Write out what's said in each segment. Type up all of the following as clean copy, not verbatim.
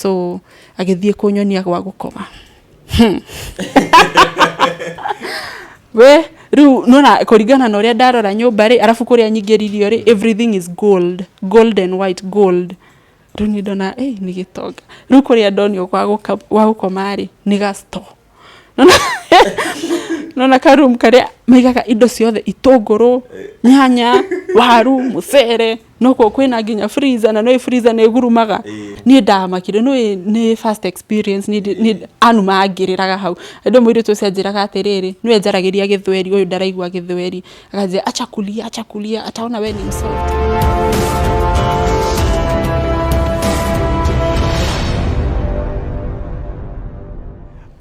So agĩthiĩ kũnyonia gwa gũkoma. We rĩu nona kũringana na ũrĩa ndarora nyũmba rĩ, arabu kũrĩa nyingĩririo rĩ, everything is gold, gold and white, gold. Rĩu niĩ ndona ĩ nĩ gĩtonga. Rĩu kũrĩa ndonio gwa gũkoma rĩ, nĩ ga store. Nona ka room karĩa maigaga indo ciothe, itũngũrũ, nyanya, waru, mũcere, nokuo kwĩna nginya freezer, na nĩũĩ freezer nĩ ĩgurumaga. Niĩ ndamakire, nĩũĩ nĩ first experience, niĩ anuma ngĩrĩraga hau. Hĩndĩ ĩyo mũirĩtu ũcio anjĩraga atĩrĩrĩ, nĩwe njaragĩria gĩthweri, ũyũ ndaraigua gĩthweri. Akanjĩra acha kulia, acha kulia, ataona we ni msoft.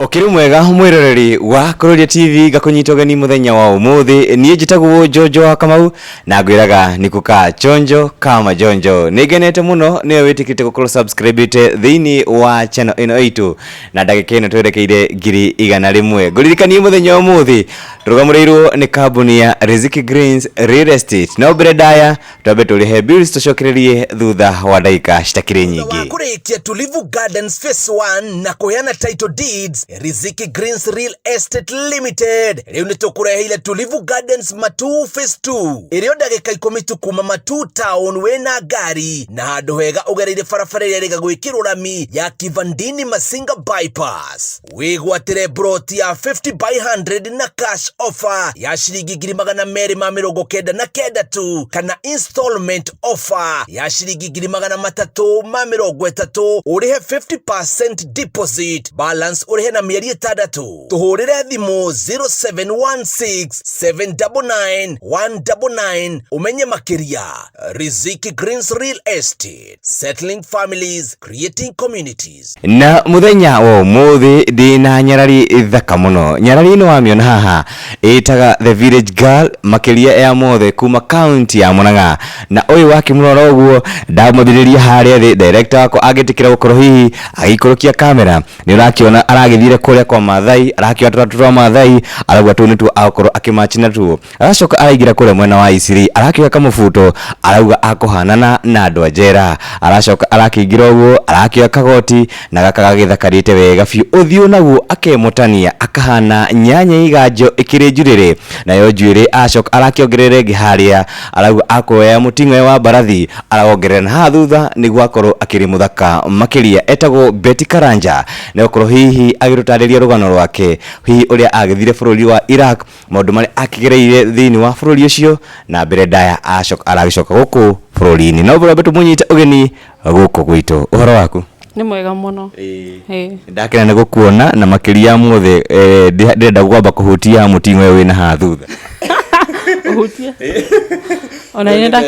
Ũkĩrĩ mwega mwĩroreri wa Kũrũria TV, ngakũnyita ũgeni mũthenya wa ũmũthĩ. Niĩ njĩtagwo Njonjo wa Kamau na ngwĩraga nĩ kũka chonjo kama jonjo. Nĩ ngenete mũno nĩwe wĩtĩkĩrĩte gũkorwo subscribĩte thĩinĩ wa channel ĩno itũ, na ndagĩka ĩno twerekeire 100,000. Ngũririkanie mũthenya wa ũmũthĩ tũrũgamĩrĩirwo nĩ kambuni ya Riziki Greens Real Estate. No mbere ndaya twambe tũrĩhe bills, tũcokererie thutha wa ndagĩka citakĩrĩ Thutha wa nyingĩ. kũrĩkia Tulivu Gardens Phase 1 na kũheana title deeds, Riziki Greens Real Estate Limited rĩu nĩ tũkũreheire Tulivu Gardens Matuu Phase 2 ĩrĩ o ndagĩka 10 tu kuma Matuu Town wĩna ngari na handũ hega ũgereire barabara ĩrĩa ĩrĩga gwĩkĩrwo rami ya Kivandini Masinga Bypass. Wĩgwatĩre broti ya 50 by 100 na cash offer ya ciringi 299,000 tu, kana installment offer ya ciringi 330,000, ũrĩhe 50% deposit, balance ũrĩhe na mĩeri 6. Tũhũrĩre thimũ 0716 799 199 ũmenye makĩria. Riziki Greens Real Estate, settling families, creating communities. Na muthenya wa umuthi ndina nyarari thaka muno. Nyarari ĩno wamĩona haha ĩtaga The Village Girl, makĩria ya mothe kuma county ya Murang'a. Na ũyũ wakĩmũrora ũguo ndamũthirĩria harĩa thĩ, director wakwa angĩtĩkĩra gũkorwo hihi agĩikũrũkia kamera, nĩ ũrakĩona aragĩthire kũrĩa kwa Mathai, arakĩoya tũratũ twa Mathai, arauga tũu nĩtuo agũkorwo akĩmachi natuo. Aracoka araingĩra kũrĩa mwena wa Isiri, arakĩoya kamũbuto, arauga akũhanana na andũ a njera. Aracoka arakĩingĩra ũguo, arakĩoya kagoti na gaka gagĩthakarĩte wega biũ, ũthiũ naguo akemũtania akahana nyanya iganjo ĩkĩrĩ njurĩrĩ, nayo njuĩrĩ aracoka arakĩongerera ĩngĩ harĩa, arauga akuoya mũting'oe wa mbarathi arawongerera na haha thutha nĩguo akorwo akĩrĩ mũthaka makĩria. Etagwo Betty Karanja, na gũkorwo hihi agĩtũtarĩria rũgano rwake, hihi ũrĩa agĩthire bũrũri wa Iraq, maũndũ marĩa akĩgereire thĩinĩ wa bũrũri ũcio, na mbere ndaya aragĩcoka gũkũ bũrũri-inĩ. No mbere tũmũnyite ũgeni gũkũ gwitũ. Ũhoro waku? Nĩ mwega mũno. Ĩĩ. Ndakena nĩ gũkuona, na makĩria mothe ndĩrenda kwamba kũhutia mũting'oe wĩna haha thutha. Ũhutie. Ona nĩ nda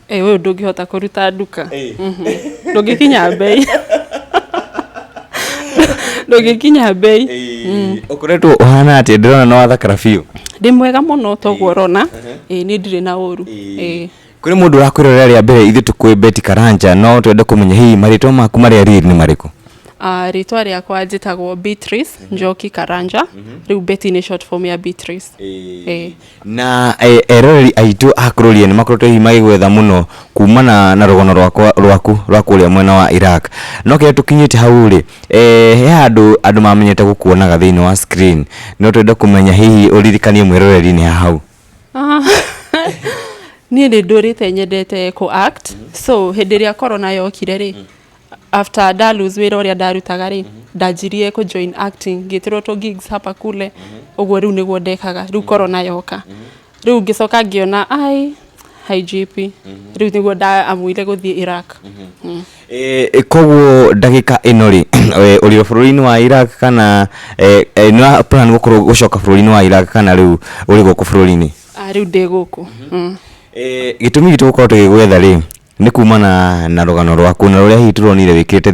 ĩ ũyũ ndũngĩhota kũruta nduka. Ndũngĩkinya mbei. Ndũngĩkinya mbei. Ũkoretwo ũhana atĩa? Ndĩrona nĩ wathakara biũ. Ndĩ mwega mũno toguo ũrona. Ĩĩ niĩ ndirĩ na ũru. Ĩĩ. Kũrĩ mũndũ ũrakwĩrorera rĩa mbere, ithuĩ tũkũĩ Betty Karanja, no twende kũmenya hihi marĩtwa maku marĩa riri nĩ marĩkũ? Rĩtwa rĩakwa njĩtagwo Beatrice Njoki Karanja. Rĩu Betty nĩ short form ya Beatrice. Ĩĩ. Na eroreri aitũ a Kũrũria nĩ makoretwo hihi magĩgwetha mũno kumana na rũgano rwaku rwa kũrĩa mwena wa Iraq. No kĩrĩa tũkinyĩte hau rĩ, he handũ andũ mamenyete gũkuonaga thĩinĩ wa screen. No twende kũmenya hihi ũririkanie mwĩroreri nĩ hau. Niĩ nĩ ndũrĩte nyendete kũ act. So hĩndĩ ĩrĩa corona yokire rĩ, after nda lose wĩra ũrĩa ndarutaga rĩ, ndanjirie kũ join acting, ngĩtĩrwo tũ gigs hapa kule, ũguo rĩu nĩguo ndekaga. Rĩu corona yoka, rĩu ngĩcoka ngĩona ai IGP, rĩu nĩguo ndaamuire gũthiĩ Iraq. Koguo ndagĩka ĩno rĩ, ũrĩ o bũrũri-inĩ wa Iraq kana nĩ wa plan gũkorwo gũcoka bũrũri-inĩ wa Iraq, kana rĩu ũrĩ gũkũ bũrũri-inĩ? Rĩu ndĩ gũkũ. Gĩtũmi gitũ gũkorwo tũgĩgwetha rĩ, nĩ kumana na rũgano rwaku na rũrĩa hihi tũronire wĩkĩrĩte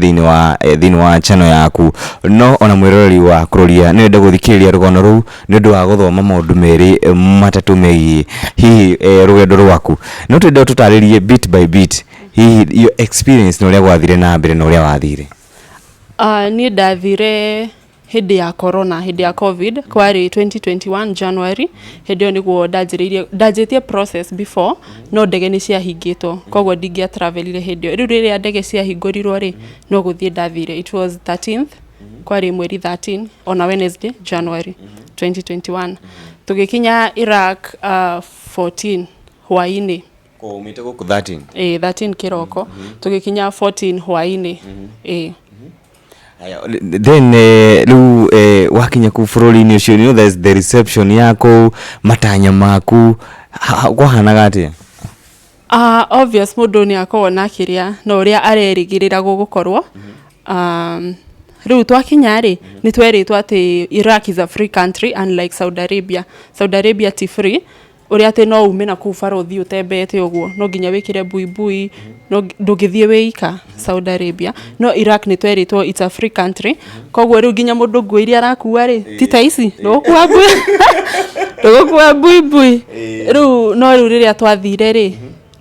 thĩinĩ wa channel yaku. No ona mwĩroreri wa Kũrũria nĩ wende gũthikĩrĩria rũgano rũu nĩ ũndũ wa gũthoma maũndũ merĩ matatũ megiĩ hihi rũgendo rwaku. No twende ũtũtarĩrie bit by bit hihi your experience na ũrĩa gwathire na mbere na ũrĩa wathire. Niĩ ndathire Hĩndĩ ya corona, hĩndĩ ya COVID, kwarĩ 2021 January. Hĩndĩ ĩyo nĩguo ndanjĩrĩirie, ndanjĩtie process before, no ndege nĩ ciahingĩtwo, koguo ndingĩa travelire hĩndĩ ĩyo. Rĩu rĩrĩa ndege ciahingũrirwo rĩ, no gũthiĩ ndathire. It was 13th, kwarĩ mweri 13 ona Wednesday, January 2021. Tũgĩkinya Iraq 14 hwaĩ-inĩ. Ko umĩte gũkũ 13? Ĩĩ, 13 kĩroko, tũgĩkinya 14 hwaĩ-inĩ, ĩĩ. Haya, then rĩu wakinya kũu bũrũri-inĩ ũcio, you know there's the reception ya kũu, matanya maku kwahanaga atĩa? Obvious mũndũ nĩ akoragwo na kĩrĩa na ũrĩa arerĩgĩrĩra gũgũkorwo. Rĩu twakinya rĩ, nĩ twerĩtwo atĩ Iraq is a free country, unlike Saudi Arabia. Saudi Arabia ti free, ũrĩa atĩ no ume na kũu bara ũthiĩ ũtembeete ũguo, no nginya wĩkĩre buibui, no ndũngĩthiĩ wĩ ika Saudi Arabia. No Iraq nĩ twerĩtwo it's a free country, koguo rĩu nginya mũndũ nguo iria arakua rĩ, ti ta ici, ndũgũkua mbui, ndũgũkua buibui rĩu. No rĩu rĩrĩa twathire rĩ,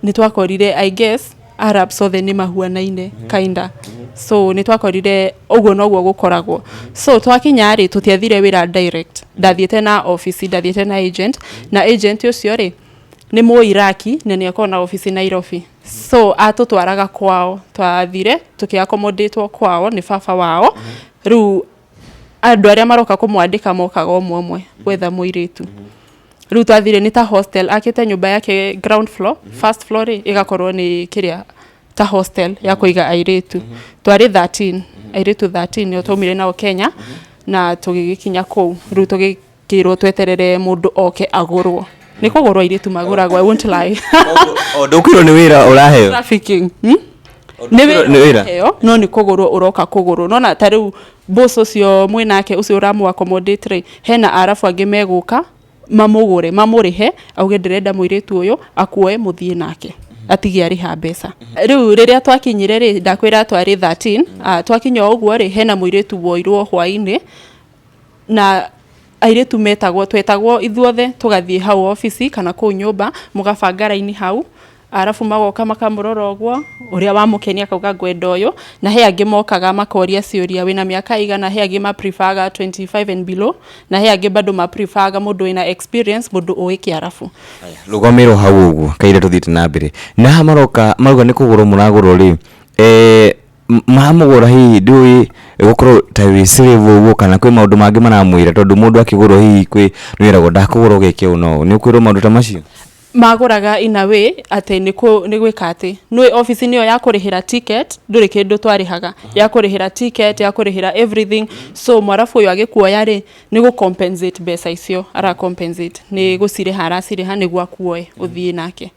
nĩ twakorire, I guess Arabs othe nĩ mahuanaine kinda, so nĩ twakorire ũguo noguo gũkoragwo. So twakinya rĩ, tũtiathire wĩra direct, ndathiĩte na office, ndathiĩte na agent, na agent ũcio rĩ nĩ Mũiraki na nĩ akoragwo na office Nairobi, so atũtwaraga kwao. Twathire tũkĩ-accommodatwo kwao nĩ baba wao. Rĩu andũ arĩa maroka kũmwandĩka mokaga ũmwe ũmwe gwetha mũirĩtu. Rĩu twathire nĩ ta hostel akĩte, nyũmba yake ground floor, first floor rĩ ĩgakorwo nĩ kĩrĩa ta hostel ya kũiga airĩtu. Twarĩ 13, airĩtu 13 nĩo twaumire nao Kenya, na tũgĩgĩkinya kũu. Rĩu tũgĩkĩrwo tweterere mũndũ oke agũrwo. Nĩ kũgũrwo airĩtu magũragwo, I won't lie. O ndũkwĩrwo nĩ wĩra ũraheo? Trafficking, Nĩ Nĩ wĩra. Ũraheo, no nĩ kũgũrwo ũroka kũgũrwo. Nona ta rĩu boss ũcio mwĩnake, ũcio ũramũ accommodate rĩ, hena arabu angĩ megũka mamũgũre, mamũrĩhe, auge ndĩrenda mũirĩtu ũyũ, akuoe mũthiĩ nake, atige arĩha mbeca. Rĩu rĩrĩa twakinyire rĩ, ndakwĩra twarĩ 13. Twakinya o ũguo rĩ, hena mũirĩtu woirwo hwaĩ-inĩ, na airĩtu metagwo, twetagwo ithuothe tũgathiĩ hau obici kana kũu nyũmba, mũgabanga raini hau, arabu magoka makamũrora ũguo, ũrĩa wamũkenia akauga ngwenda ũyũ. Na he angĩ mokaga makoria ciũria, wĩna mĩaka igana? He angĩ mapreferga 25 and below, na he angĩ bado mapreferga mũndũ wĩna experience, mũndũ ũĩ Kĩarabu. Rũgamĩrwo hau ũguo kaira tũthiĩte na mbere. Na haha maroka marauga nĩ kũgũrwo mũragũrwo rĩ, maramũgũra hihi ndũĩ gũkorwo ta wĩ slave ũguo, kana kwĩ maũndũ mangĩ maramwĩra? Tondũ mũndũ akĩgũrwo hihi kwĩ nĩwĩragwo ndakũgũra ũgeke ũũ na ũũ, nĩ ũkwĩrwo maũndũ ta macio? Magũraga in a way atĩ nĩ gwĩka atĩ nĩ obici nĩyo ya kũrĩhĩra ticket, ndũrĩ kĩndũ twarĩhaga, ya kũrĩhĩra ticket, ya kũrĩhĩra everything. So mwarabu ũyũ agĩkuoya rĩ, nĩ gũ compensate mbeca icio ara compensate, nĩ gũcirĩha aracirĩha nĩguo akuoe ũthiĩ nake.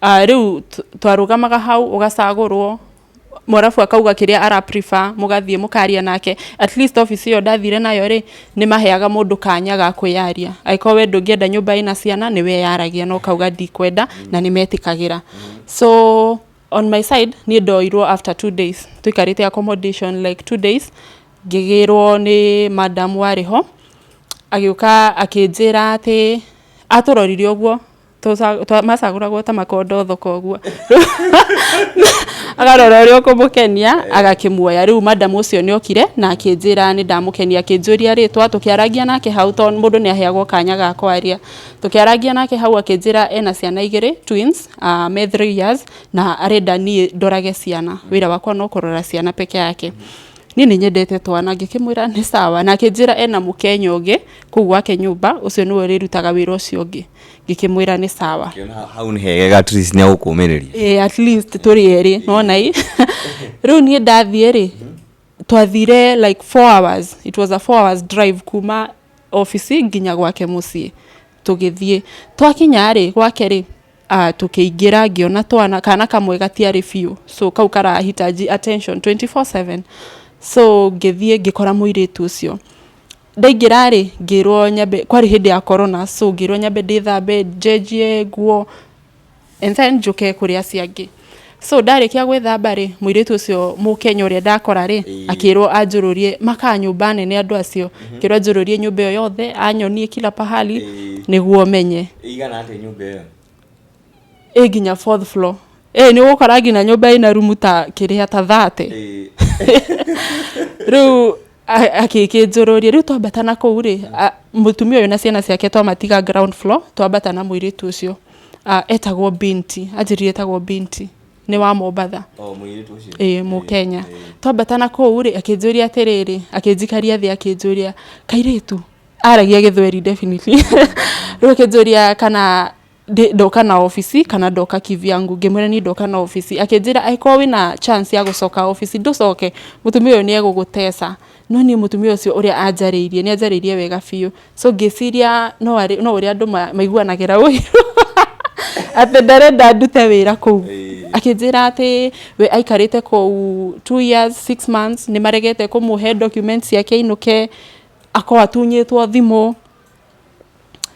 Rĩu twarũgamaga hau, ũgacagũrwo, mwarabu akauga kĩrĩa ara prefer, mũgathiĩ mũkaria nake. At least office ĩyo ndathire nayo rĩ, nĩ maheaga mũndũ kanya ga kwĩyaria. Angĩkorwo we ndũngĩenda nyũmba ĩna ciana, nĩ weyaragia na ũkauga ndikwenda, na nĩ metĩkagĩra. So on my side, niĩ ndoirwo after 2 days tũikarĩte accommodation, like 2 days, ngĩgĩrwo nĩ madam warĩ ho, agĩũka akĩnjĩra atĩ atũrorire ũguo, macagũragwo ta makondo thoko ũguo, akarora ũrĩa ũkũmũkenia agakĩmuoya. Rĩu madam ũcio nĩ okire na akĩnjĩra nĩ ndamũkenia, akĩnjũria rĩtwa, tũkĩarangia nake hau, tondũ mũndũ nĩ aheagwo kanya ga kwaria. Tũkĩarangia nake hau, akĩnjĩra ena ciana igĩrĩ, twins, me 3 years, na arenda niĩ ndorage ciana, wĩra wakwa no kũrora ciana peke yake. Niĩ nĩ nyendete twana, ngĩkĩmwĩra nĩ sawa. Na akĩnjĩra ena mũkenya ũngĩ kũu gwake nyũmba, ũcio nĩwe ũrĩrutaga wĩra ũcio ũngĩ. Ngĩkĩmwĩra nĩ sawa. Ngĩona hau nĩ hegega, at least nĩ agũkũmĩrĩria. Ĩĩ, at least tũrĩ erĩ nona ĩ. Rĩu niĩ ndathiĩ rĩ, twathire like 4 hours, it was a 4 hours drive kuma obici nginya gwake mũciĩ. Tũgĩthiĩ, twakinya rĩ gwake rĩ, tũkĩingĩra, ngĩona twana, kana kamwe gatiarĩ biũ, so kau karahitaji attention 24/7. So ngĩthiĩ ngĩkora mũirĩtu ũcio. Ndaingĩra rĩ, ngĩrwo nyambe, kwarĩ hĩndĩ ya corona, so ngĩrwo nyambe ndĩthambe, njenjie nguo and then njũke kũrĩ acio angĩ. So ndarĩkia gwĩthamba rĩ, mũirĩtu ũcio mũkenya ũrĩa ndakora rĩ, akĩrwo anjũrũrie makaa nyũmba nene andũ acio, akĩrwo anjũrũrie nyũmba ĩyo yothe, anyonie kila pahali nĩguo menye. Ĩigana atĩa nyũmba ĩyo? Ĩ nginya fourth floor. Ĩ nĩ ũgũkora nginya nyũmba ĩna rumu ta kĩrĩa ta 30. Rĩu Akĩkĩnjũrũria rĩu twambata na kũu rĩ, mũtumia ũyũ na ciana ciake twamatiga ground floor, twambata na mũirĩtu ũcio. Etagwo Binti, anjĩrire etagwo Binti, nĩ wa Mombatha. O mũirĩtu ũcio? Ĩĩ, Mũkenya. Twambata na kũu rĩ, akĩnjũria atĩrĩrĩ, akĩnjikaria thĩ akĩnjũria, kairĩtu, aragia Gĩthweri definitely. Rĩu akĩnjũria kana ndoka na obici kana ndoka kivyangu, ngĩmwĩra niĩ ndoka na obici. Akĩnjĩra angĩkorwo wĩna chance ya gũcoka obici ndũcoke, mũtumia ũyũ nĩ egũgũteca. No niĩ mũtumia ũcio ũrĩa anjarĩirie, nĩ anjarĩirie wega biũ. So ngĩciria no arĩ, no ũrĩa andũ maiguanagĩra ũiru atĩ ndarenda ndute wĩra kũu. Akĩnjĩra atĩ we aikarĩte kũu 2 years 6 months, nĩ maregete kũmũhe documents ciake ainũke, akorwo atunyĩtwo thimũ.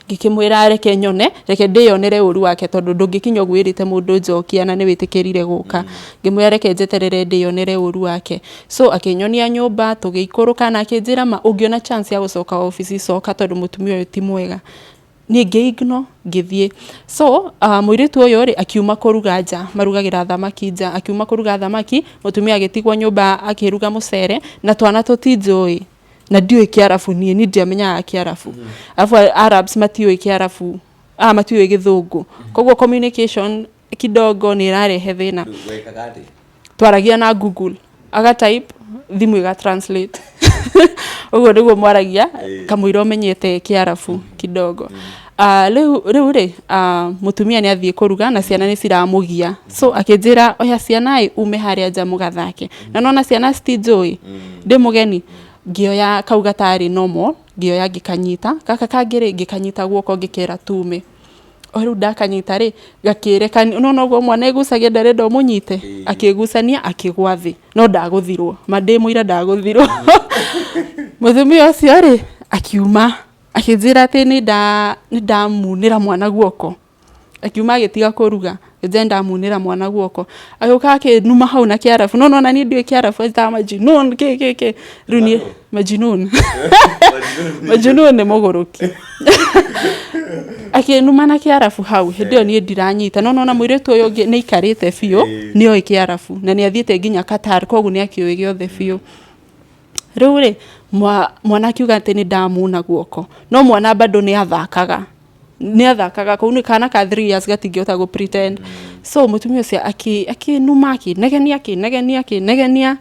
Ngĩkĩmwĩra reke nyone, reke ndĩyonere ũru wake, tondũ ndũngĩkinya ũguo wĩrĩte mũndũ njokia na nĩ wĩtĩkĩrire gũka. Ngĩmwĩra reke njeterere ndĩyonere ũru wake. So akĩnyonia nyũmba, tũgĩikũrũka na akĩnjĩra ma ũngĩona chance ya gũcoka obici coka, tondũ mũtumia ũyũ ti mwega. Niĩ ngĩ-ignore, ngĩthiĩ. So mũirĩtu ũyũ rĩ, akiuma kũruga nja, marugagĩra thamaki nja, akiuma kũruga thamaki, mũtumia agĩtigwo nyũmba akĩruga mũcere na twana tũtinjũĩ na ndiũĩ Kĩarabu. Niĩ ndiamenyaga Kĩarabu, arabu Arabs matiũĩ Kĩarabu, matiũĩ Gĩthũngũ, koguo communication kidogo nĩ ĩrarehe thĩna. Wekaga atĩa? Twaragia na Google, aga type, thimũ ĩga translate. Ũguo nĩguo mwaragia kamũira ũmenyete Kĩarabu kidogo. Rĩu rĩ, mũtumia nĩ athiĩ kũruga na ciana nĩ ciramũgia, so akĩnjĩra oya ciana ĩ ume harĩa nja mũgathake, na nona ciana citinjũĩ ndĩ mũgeni. Ngĩoya kau gatarĩ normal, ngĩoya ngĩkanyita, gaka kangĩ rĩ, ngĩkanyita guoko, ngĩkera tume. O rĩu ndakanyita rĩ, gakĩrekania, nona ũguo mwana egucagia, ndarenda ũmũnyite, akĩgucania akĩgwa thĩ, no ndagũthirwo ma, ndĩ mũira ndagũthirwo. Mũtumia ũcio rĩ, akiuma akĩnjĩra atĩ nĩ ndamunĩra mwana guoko. Akiuma agĩtiga kũruga, akĩnjĩra ndamunĩra mwana guoko. Agĩũka akĩnuma hau na Kĩarabu, no nona niĩ ndiũĩ Kĩarabu, anjĩtaga majinun kĩ kĩ kĩ. Rĩu niĩ majinun, majinun nĩ mũgũrũki. Akĩnuma na Kĩarabu hau, hĩndĩ ĩyo niĩ ndiranyita, no nona mũirĩtu ũyũ ũngĩ nĩ aikarĩte biũ, nĩ oĩ Kĩarabu na nĩ athiĩte nginya Qatar, koguo nĩ akĩũĩ gĩothe biũ. Rĩu rĩ, mwana akiuga atĩ nĩ ndamuna guoko, no mwana bado nĩ athakaga, nĩ athakaga kũu, nĩ kana ka 3 years gatingĩhota gũ pretend. So mũtumia ũcio akĩnuma, akĩnegenia, akĩnegenia, akĩnegenia,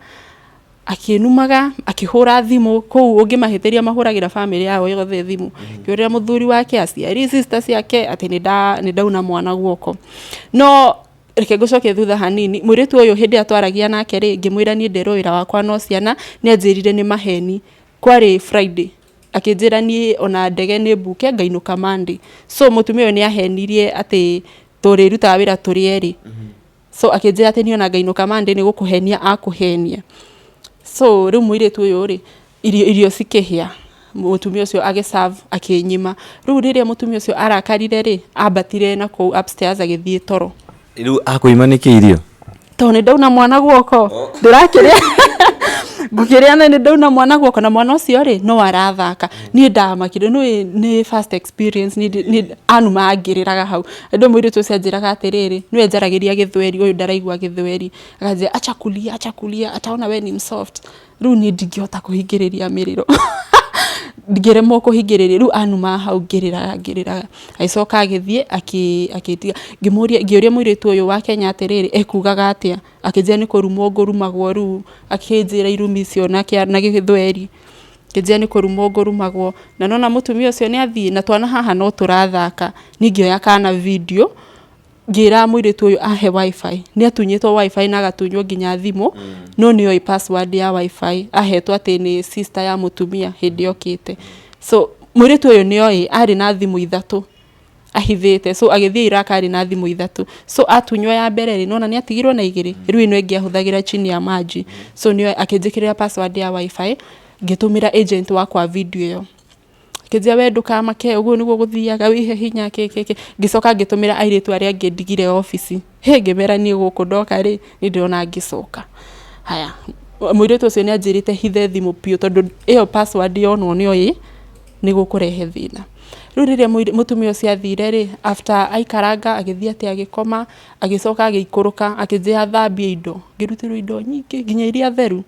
akĩnumaga, akĩhũra thimũ kũu. Ũngĩmahĩtĩria mahũragĩra famĩlĩ yao yothe thimũ, akĩhũrĩra mũthuri wake, aciari, sister ciake atĩ nĩ ndauna mwana guoko. No reke ngũcokie thutha hanini. Mũirĩtu ũyũ, hĩndĩ ĩrĩa twaragia nake rĩ, ngĩmwĩra niĩ nderwo wĩra wakwa no ciana, nĩ anjĩrire nĩ maheni. Kwarĩ Friday, akĩnjĩra niĩ ona ndege nĩ mbuke ngainũka Monday. So mũtumia ũyũ nĩ ahenirie atĩ tũrĩrutaga wĩra tũrĩ erĩ. So akĩnjĩra atĩ niĩ ona ngainũka Monday nĩ gũkũhenia akũhenia. So rĩu mũirĩtu ũyũ rĩ, irio cikĩhĩa, mũtumia ũcio agĩserve, akĩnyima. Rĩu rĩrĩa mũtumia ũcio arakarire rĩ, ambatire na kũu upstairs agĩthiĩ toro. Rĩu akũima nĩkĩ irio? Tondũ nĩ ndauna mwana guoko, ndĩrakĩrĩa, ngũkĩrĩa na nĩ ndauna mwana guoko, na mwana ũcio rĩ, no arathaka. Niĩ ndamakire, nĩ nĩ first experience. Niĩ anuma ngĩrĩraga hau. Andũ, mũirĩtu ũcio anjĩraga atĩrĩrĩ, nĩwe njaragĩria Gĩthweri, ũyũ ndaraigua Gĩthweri, akanjĩra acha kulia, acha kulia, ataona we ni msoft. Rĩu niĩ ndingĩhota kũhingĩrĩria mĩrĩro, ngĩremwo kũhingĩrĩria. Rĩu anuma hau ngĩrĩraga, ngĩrĩraga, agĩcoka agĩthiĩ akĩndiga. Ngĩmũria, ngĩũria mũirĩtu ũyũ wa Kenya atĩrĩrĩ, ekugaga atĩa? Akĩnjĩra nĩ kũrumwo ngũrumagwo. Rĩu akĩnjĩra irumi icio na Gĩthweri, akĩnjĩra nĩ kũrumwo ngũrumagwo. Na nona mũtumia ũcio nĩ athiĩ na twana haha no tũrathaka. Niĩ ngĩoya kana video, ngĩra mũirĩtu ũyũ ahe WiFi. Nĩ atunyĩtwo WiFi na agatunywo nginya thimũ, no nĩ oĩ password ya WiFi, ahetwo atĩ nĩ sister ya mũtumia hĩndĩ okĩte. So mũirĩtu ũyũ nĩ oĩ, arĩ na thimũ ithatũ ahithĩte. So agĩthiĩ Iraq arĩ na thimũ ithatũ. So atunywo ya mbere rĩ, nona nĩ atigirwo na igĩrĩ. Rĩu ĩno ĩngĩ ahũthagĩra chini ya maji. So nĩ akĩnjĩkĩrĩra password ya WiFi, ngĩtũmĩra agent wakwa video ĩyo. Akĩnjĩra we ndũkamake, ũguo nĩguo gũthiaga, wĩhe hinya, kĩ kĩ kĩ. Ngĩcoka ngĩtũmĩra airĩtu arĩa angĩ ndigire obici, hĩ, ngĩmera niĩ gũkũ ndoka rĩ, nĩ ndĩrona ngĩcoka. Haya, mũirĩtu ũcio nĩ anjĩrĩte hithe thimũ biũ, tondũ ĩyo password yonwo nĩ oĩ nĩ gũkũrehe thĩna. Rĩu rĩrĩa mũtumia ũcio athire rĩ, after aikaranga, agĩthiĩ atĩ agĩkoma, agĩcoka agĩikũrũka, akĩnjĩra thambie indo. Ngĩrutĩrwo indo nyingĩ nginya iria theru.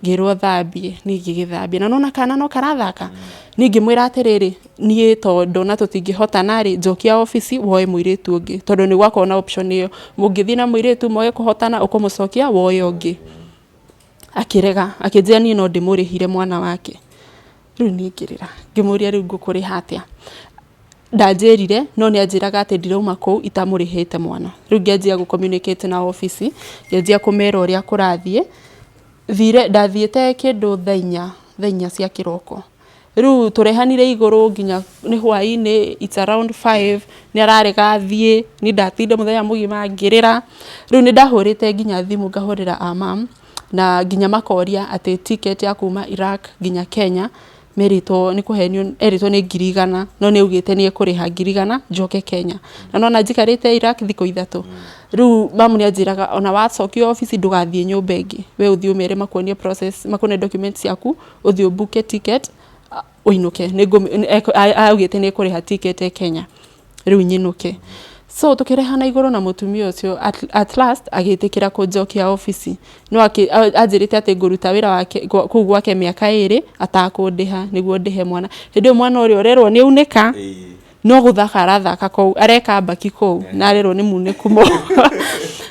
Ngĩrwo thambie, niĩ ngĩgĩthambia. Na nĩwona kana no karathaka? Niĩ ngĩmwĩra atĩrĩrĩ, niĩ tondũ ndona tũtingĩhotana rĩ, njokia obici woe mũirĩtu ũngĩ. Tondũ nĩ gwakoragwo na option ĩyo. Mũngĩthiĩ na mũirĩtu mwage kũhotana, ũkũmũcokia woe ũngĩ. Akĩrega, akĩnjĩra niĩ no ndĩmũrĩhire mwana wake. Rĩu niĩ ngĩrĩra, ngĩmũria rĩu ngũkũrĩha atĩa? Ndanjĩrire, no nĩ anjĩraga atĩ ndirauma kũu itamũrĩhĩte mwana. Rĩu ngĩanjia gũ communicate na obici, ngĩanjia kũmera ũrĩa kũrathiĩ. Thire, ndathiĩte kĩndũ thaa inya, thaa 4 cia kĩroko. Rĩu tũrehanire igũrũ nginya nĩ hwainĩ, it's around 5, nĩ ararega thiĩ, niĩ ndatinda mũthenya mũgima ngĩrĩra. Rĩu nĩ ndahũrĩte nginya thimũ ngahũrĩra a mum, na nginya makoria atĩ ticket ya kuma Iraq nginya Kenya, merĩtwo nĩ kũhenio erĩtwo nĩ 100,000, no nĩ augĩte nĩ ekũrĩha 100,000 njoke Kenya. Na nĩwona njikarĩte Iraq thikũ 3. Rĩu mamu nĩ anjĩraga ona wacokio obici ndũgathiĩ nyũmba ĩngĩ, we ũthiĩ ũmere makuonie process, makuonie documents ciaku, ũthiĩ ũbuke ticket ũinũke. Augĩte nĩ ekũrĩha ticket e Kenya, rĩu nyinũke. So tũkĩrehana igũrũ na mũtumia ũcio, at last agĩtĩkĩra kũnjokia obici. No anjĩrĩte atĩ ngũruta wĩra wake kũu gwake mĩaka 2 atakũndĩha nĩguo ndĩhe mwana. Hĩndĩ ĩyo mwana ũrĩa ũrerwo nĩ aunĩka, no gũthaka arathaka kũu, areka mbaki kũu, na arerwo nĩ munĩku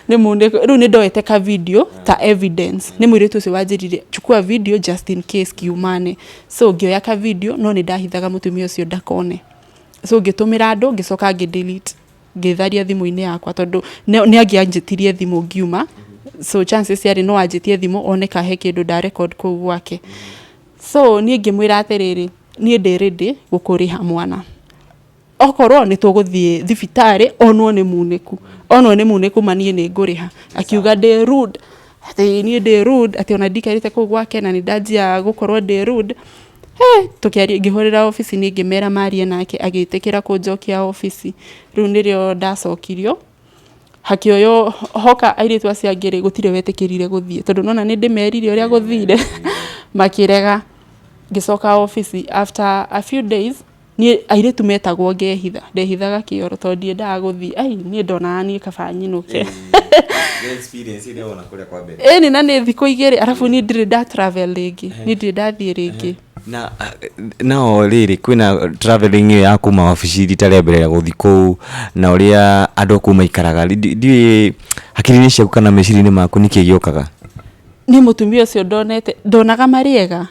nĩ munĩku. Rĩu nĩ ndoete ka video ta evidence. Nĩ mũirĩtu ũcio wanjĩrire chukua video just in case kiumane. So ngĩoya ka video no nĩ ndahithaga mũtumia ũcio ndakone. So ngĩtũmĩra andũ, ngĩcoka ngĩ delete, ngĩtharia thimũ-inĩ yakwa tondũ nĩ angĩanjĩtirie thimũ ngiuma. So chances ciarĩ no anjĩtie thimũ one ka he kĩndũ nda record kũu gwake. So niĩ ngĩmwĩra atĩrĩrĩ, niĩ ndĩ ready gũkũrĩha mwana. Okorwo nĩ tũgũthiĩ thibitarĩ onwo nĩ munĩku. Onwo nĩ munĩku ma niĩ nĩ ngũrĩha. Akiuga ndĩ rude, atĩ niĩ ndĩ rude, atĩ ona ndikarĩte kũu gwake na nĩ ndanjia gũkorwo ndĩ rude. He, tũkĩaria, ngĩhũrĩra obici niĩ ngĩmera marie nake, agĩtĩkĩra kũnjokia obici. Rĩu nĩrĩo ndacokirio, hakĩoywo, hoka airĩtu acio angĩ rĩ, gũtirĩ wetĩkĩrire gũthiĩ. Tondũ nĩwona nĩ ndĩmerire ũrĩa gũthire, makĩrega. Ngĩcoka obici after a few days, niĩ airĩtu metagwo ngehitha. Ndehithaga kĩoro tondũ ndiendaga gũthiĩ. Ai, niĩ ndonaga niĩ kaba nyinũke. Ĩni na nĩ thikũ 2, arabu niĩ ndirĩ nda travel rĩngĩ. Niĩ ndirĩ ndathiĩ rĩngĩ. Na nao rĩrĩ kwĩna travelling ĩyo ya kuma wabici rita rĩa mbere gũthiĩ kũu na ũrĩa andũ kũu maikaraga, ndiũĩ hakiri-inĩ ciaku kana meciria-inĩ maku nĩkĩ gĩũkaga? Niĩ mũtumia ũcio ndonete, ndonaga marĩ ega.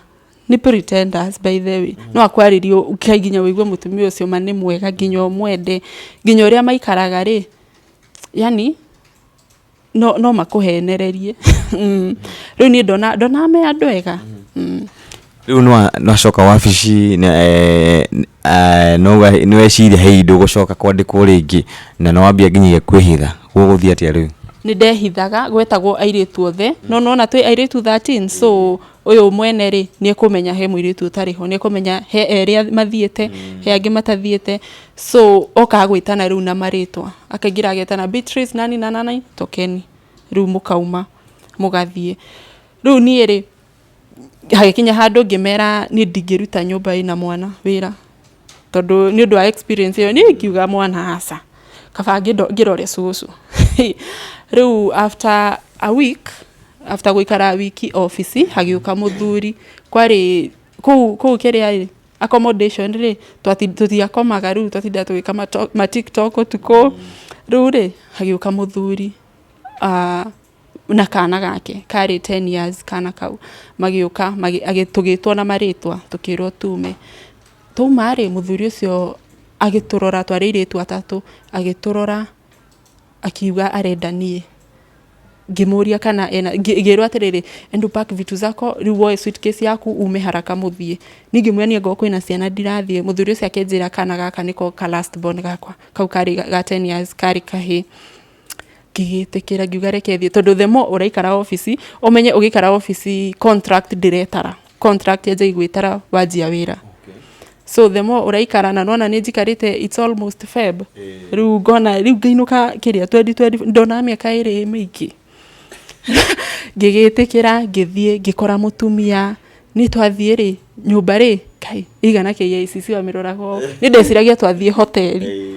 Nĩ pretenders by the way. No akwarĩrie nginya ũigue mũtumia ũcio ma nĩ mwega nginya ũmwende. Nginya ũrĩa maikaraga rĩ, yani no makũhenererie. Rĩu niĩ ndonaga me andũ ega. Rĩu nĩwacoka wabici nĩweciria he ndũgũcoka kwandĩkwo rĩngĩ na nĩwambia nginyagia kwĩhitha, gũgũthiĩ atĩa rĩu? Nĩ ndehithaga, gwetagwo airĩtu othe, no nĩwona twĩ airĩtu 13, so ũyũ mwene rĩ, nĩ ekũmenya he mũirĩtu ũtarĩ ho, nĩ ekũmenya he erĩ mathiĩte, he angĩ matathiĩte, so okaga gwĩtana rĩu na marĩtwa, akaingĩra agetana Beatrice nani na nani tokeni, rĩu mũkauma mũgathiĩ. Rĩu niĩ rĩ, hagĩkinya handũ ngĩmera niĩ ndingĩruta nyũmba ĩna mwana wĩra, tondũ nĩ ũndũ wa experience ĩyo, niĩ ngiuga mwana aca, kaba ngĩrore cũcũ. Rĩu after a week, after gũikara wiki obici, hagĩũka mũthuri, kwarĩ kũu kũu kĩrĩa ĩ, accommodation rĩ, tũtiakomaga rĩu twatindaga tũgĩka ma TikTok ũtukũ. Rĩu rĩ, hagĩũka mũthuri na kana gake, karĩ 10 years kana kau, magĩũka tũgĩtwo na marĩtwa, tũkĩrwo tume. Twauma rĩ, mũthuri ũcio agĩtũrora, twarĩ airĩtu atatũ, agĩtũrora akiuga arenda niĩ. Ngĩmũria kana ena, ngĩrwo atĩrĩrĩ, enda pack vitu zako, rĩu woe suitcase yaku ume haraka mũthiĩ. Niĩ ngĩmwĩra niĩ angorwo kwĩna ciana ndirathiĩ. Mũthuri ũcio akĩnjĩra kana gaka nĩko ka last born gakwa, kau karĩ ga 10 years karĩ kahĩĩ. Ngĩgĩtĩkĩra ngiuga reke thiĩ, tondũ the more ũraikara obici, ũmenye ũgĩikara obici contract ndĩretara, contract yanjagia gwĩtara wanjia wĩra. So the more ũraikara, na nĩwona nĩ njikarĩte it's almost Feb, rĩu ngona rĩu ngĩinũka kĩrĩa 2020, ndonaga mĩaka 2 ĩ mĩingĩ. Ngĩgĩtĩkĩra ngĩthiĩ ngĩkora mũtumia, niĩ twathiĩ rĩ, nyũmba rĩ, kai ĩigana KICC wamĩroraga ũũ, niĩ ndeciragia twathiĩ hoteli.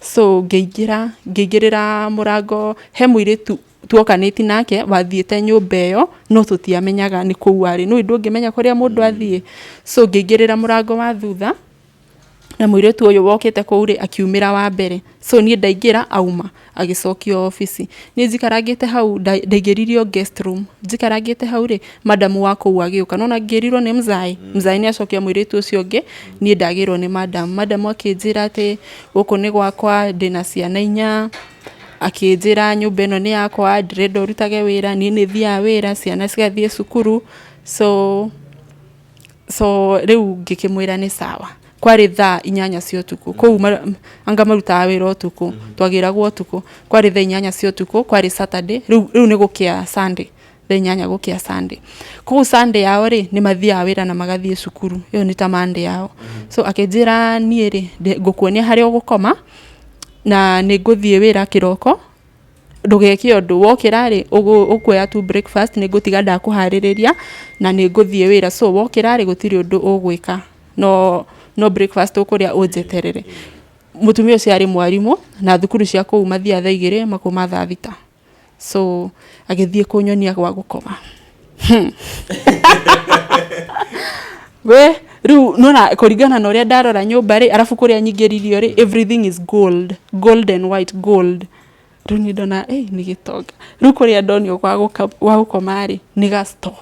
So ngĩingĩra, ngĩingĩrĩra mũrango, he mũirĩtu Tuokanĩti nake wathiĩte nyũmba ĩyo, no tũtiamenyaga nĩ kũu arĩ. Nĩũĩ ndũngĩmenya kũrĩa mũndũ athiĩ. So ngĩingĩrĩra mũrango wa thutha, na mũirĩtu ũyũ wokĩte kũu rĩ, akiumĩra wa mbere. So niĩ ndaingĩra, auma, agĩcokio obici. Niĩ njikarangĩte hau, ndaingĩririo guest room. Njikarangĩte hau rĩ, madam wa kũu agĩũka. Nĩwona ngĩrirwo nĩ mzai, mzai nĩ acokia mũirĩtu ũcio ũngĩ, niĩ ndagĩrwo nĩ madam. Madam akĩnjĩra atĩ gũkũ nĩ gwakwa, ndĩna ciana inya, akĩnjĩra nyũmba ĩno nĩ yakwa, ndĩrenda ũrutage wĩra, niĩ nĩ thiaga wĩra, ciana cigathiĩ cukuru, so rĩu ngĩkĩmwĩra nĩ sawa. Kwarĩ thaa 8 cia ũtukũ, kũu anga marutaga wĩra ũtukũ, twagĩragwo ũtukũ. Kwarĩ thaa 8 cia ũtukũ, kwarĩ Saturday, rĩu nĩ gũkĩa Sunday, thaa 8 gũkĩa Sunday. Kũu Sunday yao rĩ, nĩ mathiaga wĩra na magathiĩ cukuru, ĩyo nĩ ta Monday yao. So akĩnjĩra niĩ rĩ, ngũkuonia harĩa ũgũkoma, na nĩ ngũthiĩ wĩra kĩroko, ndũgeke ũndũ, wokĩra rĩ, ũkuoya tu breakfast, nĩ ngũtiga ndakũharĩrĩria, na nĩ ngũthiĩ wĩra. So wokĩra rĩ, gũtirĩ ũndũ ũgwĩka, no breakfast ũkũrĩa ũnjeterere. Mũtumia ũcio arĩ mwarimũ, na thukuru cia kũu mathiaga thaa 2 makauma thaa 6. So agĩthiĩ kũnyonia gwa gũkoma. We rĩu nona kũringana na ũrĩa ndarora nyũmba rĩ, arabu kũrĩa nyingĩririo rĩ, everything is gold, gold and white, gold. Rĩu niĩ ndona nĩ gĩtonga. Rĩu kũrĩa ndonio gwa gũkoma rĩ, nĩ ga store.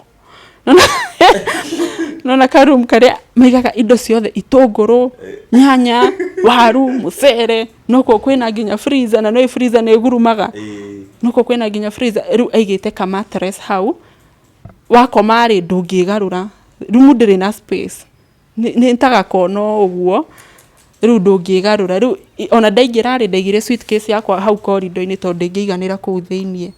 Nona ka room karĩa maigaga indo ciothe, itũngũrũ, nyanya, waru, mũcere, nokuo kwĩna nginya freezer, na nĩũĩ freezer nĩ ĩgurumaga. Nokuo kwĩna nginya freezer, rĩu aigĩte ka mattress hau, wakoma rĩ, ndũngĩgarũra. Rumu ndĩrĩ na space. Nĩ ta gakono ũguo, rĩu ndũngĩgarũra. Rĩu ona ndaingĩra rĩ, ndaigire suitcase yakwa hau corridor-inĩ tondũ ndĩngĩiganĩra kũu thĩiniĩ.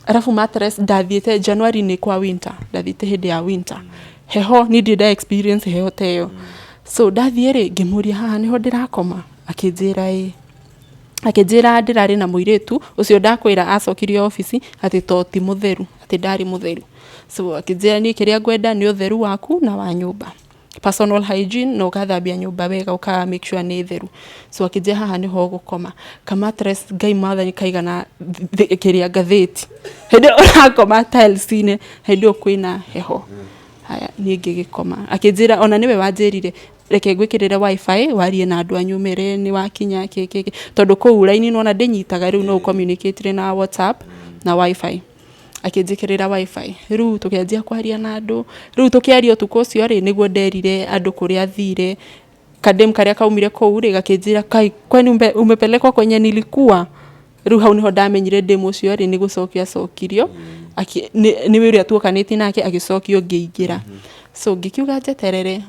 Arabu mattress ndathiĩte January nĩ kwa winter, ndathiĩte hĩndĩ ya winter. Heho, niĩ ndirĩ nda experience heho ta ĩyo. So ndathiĩ rĩ, ngĩmũria haha nĩho ndĩrakoma? Akĩnjĩra ĩĩ. Akĩnjĩra ndĩrarĩ na mũirĩtu, ũcio ndakwĩra acokirio obici, atĩ to ti mũtheru, atĩ ndarĩ mũtheru. So akĩnjĩra niĩ kĩrĩa ngwenda nĩ ũtheru waku na wa nyũmba. Personal hygiene na ũgathambia nyũmba wega ũka make sure nĩ theru. So akĩnjĩra haha nĩho ũgũkoma. Ka mattress Ngai mwathani kaigana kĩrĩa ngathĩti. Hĩndĩ ĩyo ũrakoma tiles-inĩ, hĩndĩ ĩyo kwĩna heho. Haya niĩ ngĩgĩkoma. Akĩnjĩra ona nĩwe wanjĩrire reke ngwĩkĩrĩre wifi warie na andũ anyu ũmere nĩ wakinya kĩ kĩ kĩ. Tondũ kũu raini nĩwona ndĩnyitaga rĩu no ũ communicate na WhatsApp na wifi. Akĩnjĩkĩrĩra wifi. Rĩu tũkĩanjia kwaria na andũ. Rĩu tũkĩaria ũtukũ ũcio rĩ, nĩguo nderire andũ kũrĩa thire. Kadem karĩa kaumire kũu rĩ, gakĩnjĩra kai kwani umepelekwa kwenye nilikuwa? Rĩu hau nĩho ndamenyire ndemu ũcio rĩ, nĩ gũcokio acokirio. Nĩwe ũrĩa tuokanĩtie nake agĩcokio ngĩingĩra. So ngĩkiuga njeterere,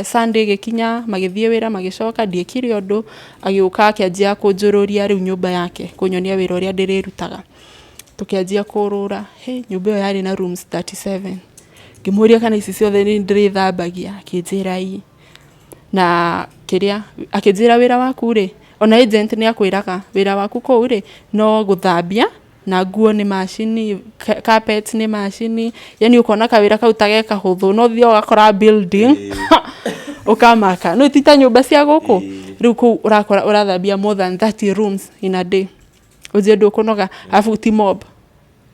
Sunday ĩgĩkinya, magĩthiĩ wĩra magĩcoka, ndiekire ũndũ. Agĩũka akĩanjia kũnjũrũria rĩu nyũmba yake, kũnyonia wĩra ũrĩa ndĩrĩrutaga. Tũkĩanjia kũrũra, hĩ, nyũmba ĩyo yarĩ na rooms 37. Ngĩmũria kana ici ciothe nĩ ndĩrĩthambagia, akĩnjĩra ĩĩ. Na kĩrĩa, akĩnjĩra wĩra waku rĩ, ona agent nĩ akwĩraga wĩra waku kũu rĩ, no gũthambia, na nguo nĩ macini, carpet nĩ macini, yani ũkona kawĩra kau ta ge kahũthũ, no ũthiaga ũgakora building, ũkamaka. Nĩũĩ ti ta nyũmba cia gũkũ? Rĩu kũu ũrakora ũrathambia more than 30 rooms in a day. Ũnjĩre ndũkũnoga, arabu ti mop,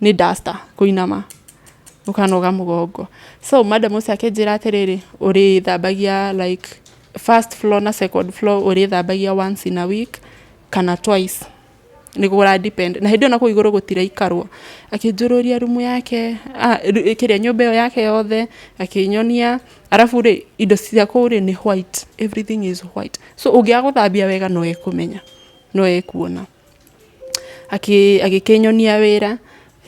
nĩ duster kũinama, ũkanoga mũgongo. So madam ũcio akĩnjĩra atĩrĩrĩ, ũrĩthambagia like first floor na second floor ũrĩthambagia once in a week kana twice. Nĩ kũra depend. Na hĩndĩ ĩyo nakũu igũrũ gũtiraikarwo. Akĩnjũrũria rumu yake, kĩrĩa nyũmba ĩyo yake yothe, akĩnyonia. Arabu rĩ, indo cia kũu rĩ, nĩ white, everything is white. So ũngĩaga gũthambia wega no ekũmenya, no ekuona. Agĩkĩnyonia wĩra,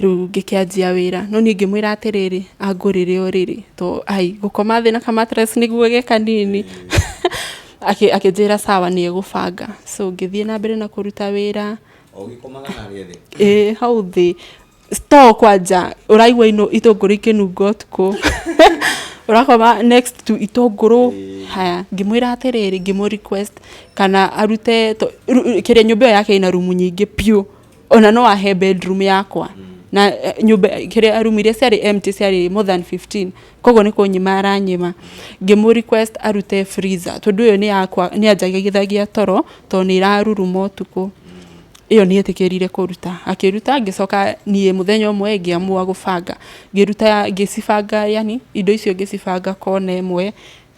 rĩu ngĩkĩanjia wĩra. No niĩ ngĩmwĩra atĩrĩrĩ, angũrĩre ũrĩrĩ, to ai gũkoma thĩ na ka mattress nĩguo ge kanini. Akĩnjĩra sawa nĩ egũbanga. So ngĩthiĩ na mbere na kũruta wĩra. Ũgĩkomaga harĩa thĩ? Ĩĩ hau thĩ. Store kwanja ũraigua itũngũrũ ikĩnunga ũtukũ. Ũrakoma next to itũngũrũ. Haya, ngĩmwĩra atĩrĩrĩ, ngĩmũ request kana arute kĩrĩa nyũmba ĩyo yake ĩna rumu nyingĩ piũ. Ona no ahe bedroom yakwa. Na nyũmba kĩrĩa rumu iria ciarĩ empty ciarĩ more than 15. Koguo nĩ kũnyima aranyima. Ngĩmũ request arute freezer tondũ ĩyo nĩ yakwa nĩ yanjagithagia toro tondũ nĩ ĩraruruma ũtukũ. Ĩyo nĩ etĩkĩrire kũruta, akĩruta. Ngĩcoka niĩ mũthenya ũmwe ngĩamua gũbanga, ngĩruta, ngĩcibanga, yani indo icio ngĩcibanga kona ĩmwe.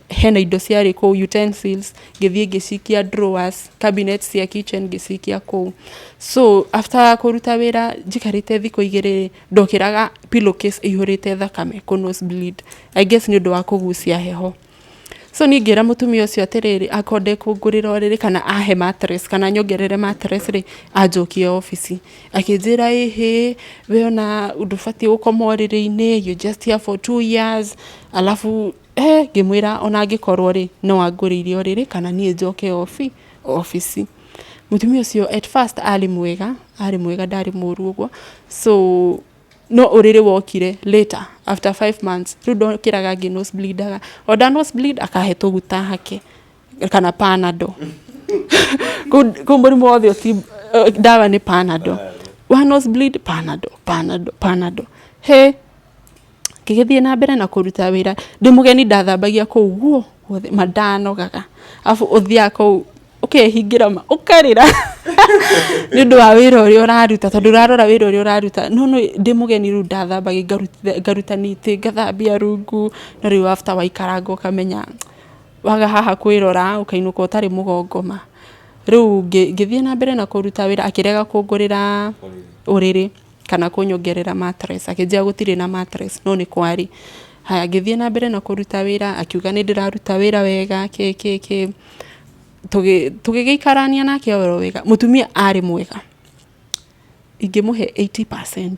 Hena indo ciarĩ kũu, utensils, ngĩthiĩ ngĩcikia drawers, cabinet cia kitchen ngĩcikia kũu. So after kũruta wĩra njikarĩte thikũ 2 ndokĩraga pillowcase ĩihũrĩte thakame, kũ nose bleed, I guess nĩ ũndũ wa kũgucia heho. So niĩ ngĩra mũtumia ũcio atĩrĩrĩ, akorwo ndekũngũrĩra ũrĩrĩ kana ahe mattress kana nyongerere mattress rĩ, anjokie obici. Akĩnjĩra, "Ĩhĩ, we ona ndũbatiĩ gũkoma ũrĩrĩ-inĩ, you're just here for 2 years." Alafu ngĩmwĩra ona angĩkorwo rĩ, no angũrĩire ũrĩrĩ kana niĩ njoke obici. Mũtumia ũcio at first arĩ mwega, arĩ mwega, ndarĩ mũru ũguo. So no ũrĩrĩ wokire later, after 5 months. Rĩu ndokĩraga ngĩ nose bleedaga. O nda nose bleed, akahe tũguta hake kana Panado. Kũu mũrimũ wothe ũti ndawa nĩ Panado. Wa nose bleed, Panado, Panado, Panado. He ngĩgĩthiĩ na mbere na kũruta wĩra ndĩ mũgeni. Ndathambagia kũu guo guothe, ma ndanogaga. Arabu ũthiaga kũu ũkehingĩra, ma ũkarĩra nĩ ũndũ wa wĩra ũrĩa ũraruta, tondũ ũrarora wĩra ũrĩa ũraruta. No ndĩ mũgeni rĩu ndathambagia, ngarutania itĩ, ngathambia rungu. No rĩu after waikaranga, ũkamenya waga haha kwĩrora, ũkainũka ũtarĩ mũgongo ma. Rĩu ngĩthiĩ na mbere na kũruta wĩra, akĩrega kũngũrĩra ũrĩrĩ kana kũnyongerera mattress. Akĩnjĩra gũtirĩ na mattress, no nĩ kwarĩ. Haya, ngĩthiĩ na mbere na kũruta wĩra. Akiuga nĩ ndĩraruta wĩra wega, kĩ kĩ kĩ. Tũgĩgĩikarania nake oro wega. Mũtumia arĩ mwega, ingĩmũhe 80%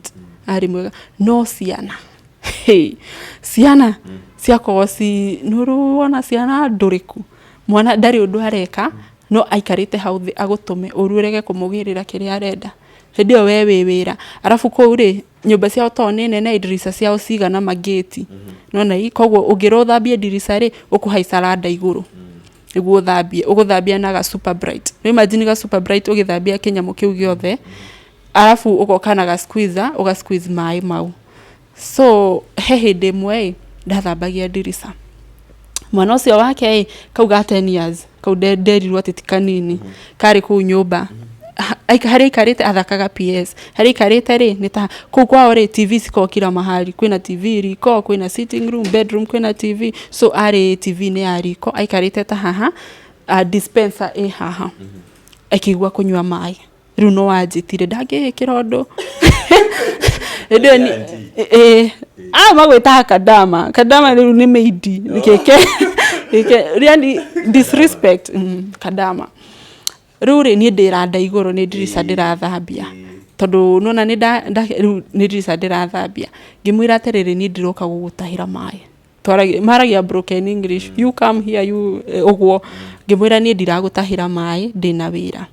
arĩ mwega. No ciana, hey, ciana ciakorwo ci nĩũrĩ ciana ndũrĩku. Mwana ndarĩ ũndũ areka, no aikarĩte hau thĩ agũtũme ũru ũrege kũmũgĩrĩra kĩrĩa arenda hĩndĩ ĩyo we wĩ wĩra. Arabu kũu rĩ, nyũmba ciao to nĩ nene, ndirica ciao cigana magĩti nona i. Koguo ũngĩrwo ũthambie ndirica rĩ, ũkũhaica randa igũrũ nĩguo ũthambie. Ũgũthambia na ga Super Bright. Nĩ imagine ga Super Bright ũgĩthambia kĩnyamũ kĩu gĩothe, arabu ũgoka na ga squeezer, ũga squeeze maĩ mau. So he hĩndĩ ĩmwe ĩ ndathambagia ndirica, mwana ũcio wake ĩ kau ga 10 years kau nderirwo atĩ ti kanini, karĩ kũu nyũmba. Harĩa aikarĩte athakaga PS. Harĩa aikarĩte rĩ, nĩ ta kũu kwao rĩ, TV cikoragwo kila mahali. Kwĩna TV riko, kwĩna sitting room, bedroom kwĩna TV. So arĩ TV-inĩ ya riko, aikarĩte ta haha, dispenser ĩ haha, akĩigua kũnyua maĩ. Rĩu no anjĩtire, ndangĩĩkĩra ũndũ hĩndĩ ĩyo ĩ magwĩtaga kadama kadama. Rĩu nĩ maid gĩke gĩke, yani disrespect. Kadama. Rĩu rĩ, niĩ ndĩranda igũrũ, nĩ ndirica ndĩrathambia, tondũ nona nĩ rĩu nĩ ndirica ndĩrathambia. Ngĩmwĩra atĩrĩrĩ, "Niĩ ndiroka gũgũtahĩra maĩ." Maragia broken English, "You come here, you," ũguo. Ngĩmwĩra, "Niĩ ndiragũtahĩra maĩ, ndĩna wĩra."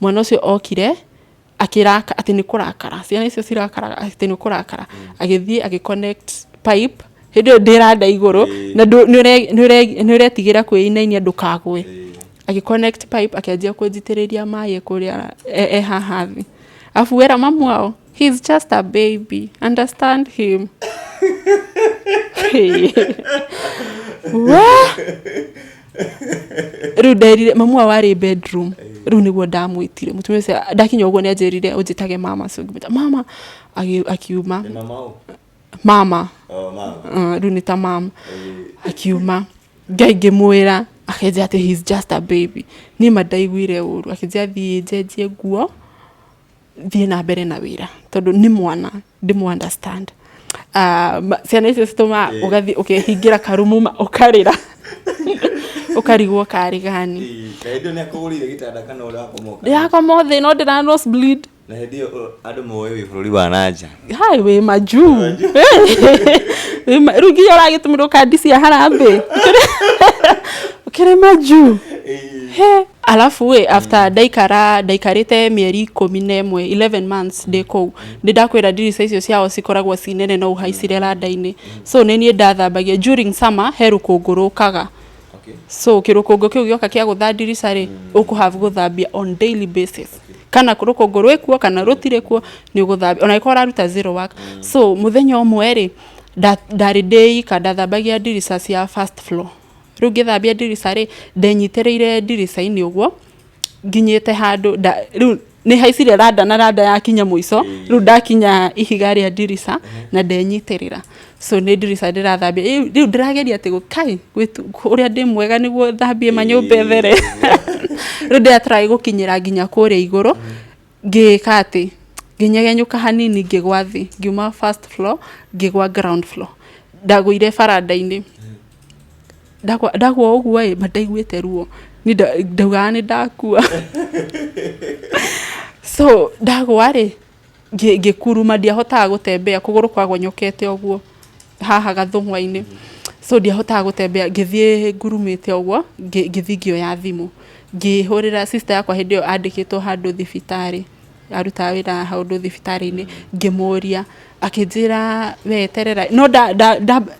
Mwana ũcio okire akĩraka atĩ nĩ kũrakara, ciana icio cirakaraga atĩ nĩ kũrakara. Agĩthiĩ agĩconnect pipe hĩndĩ ĩyo ndĩranda igũrũ, na nĩ ũretigĩra kwĩinainia ndũkagwe. Agĩconnect pipe, akĩanjia kũnjitĩrĩria maĩ kũrĩa e haha thĩ. Afu wera mamu wao, "He's just a baby, understand him." Hey. Wah! Rĩu nderire mamu wao arĩ bedroom. Rĩu nĩguo ndamwĩtire mũtumia ũcio. Ndakinya ũguo nĩ anjĩrire, "Ũnjĩtage mama." So ngĩmwĩta mama, akiuma. Mama. Rĩu nĩ ta mama. Akiuma, ngai ngĩmwĩra, akĩnjĩra atĩ he's just a baby. Niĩ ma ndaiguire ũru. Akĩnjĩra thiĩ njenjie nguo, thiĩ na mbere na wĩra, tondũ nĩ mwana, ndĩmũ understand. Ciana icio citũmaga ũgathiĩ ũkehingĩra karumu, ma ũkarĩra, ũkarigwo karĩ gani. Na hĩndĩ ĩyo nĩ akũgũrĩire gĩtanda kana ũrakoma? Ndĩrakoma thĩ, no ndĩra nose bleed. Na hĩndĩ ĩyo andũ moĩ wĩ bũrũri wa nanja? Hai, wĩ majuu. Rĩu nginya ũragĩtũmĩrwo kandi cia harambĩ, ũkĩrĩ majuu. He alafu ĩ after ndaikara, ndaikarĩte mĩeri 11, 11 months ndĩ kũu. Nĩ ndakwĩra ndirica icio ciao cikoragwo ci nene, no ũhaicire randa-inĩ. So nĩ niĩ ndathambagia. During summer he rũkũngũ rũkaga. So kĩrũkũngũ kĩu gĩoka kĩa gũtha ndirica rĩ, ũkũhave gũthambia on daily basis, kana rũkũngũ rwĩkuo kana rũtirĩ kuo, nĩ ũgũthambia ona ĩkorwo ũraruta zero work. So mũthenya ũmwe rĩ, ndarĩ ndĩika, ndathambagia ndirica cia first floor. Rĩu ngĩthambia ndirica rĩ, ndenyitĩrĩire ndirica-inĩ ũguo, nginyĩte handũ rĩu Nĩ haicire randa na randa yakinya mũico, rĩu ndakinya ihiga rĩa ndirica na ndenyitĩrĩra. So nĩ ndirica ndĩrathambia. Rĩu ndĩrageria atĩ kai ũrĩa ndĩ mwega nĩguo thambie manyũmba ĩthere. Rĩu ndĩra try gũkinyĩra nginya kũrĩa igũrũ, ngĩka atĩ ngĩnyegenyũka hanini ngĩgwa thĩ, ngiuma first floor ngĩgwa ground floor. Ndagũire baranda-inĩ. Ndagwa ũguo ĩ, ma ndaiguĩte ruo. Niĩ ndaugaga nĩ ndakua. So ndagwa rĩ, ngĩkuruma ndiahotaga gũtembea, kũgũrũ kwagonyokete ũguo haha gathũng'wa-inĩ. So ndiahotaga gũtembea, ngĩthiĩ ngurumĩte ũguo, ngĩthiĩ ngĩoya thimũ. Ngĩhũrĩra sister yakwa hĩndĩ ĩyo andĩkĩtwo handũ thibitarĩ, arutaga wĩra handũ thibitarĩ-inĩ, ngĩmũria, akĩnjĩra we eterera, no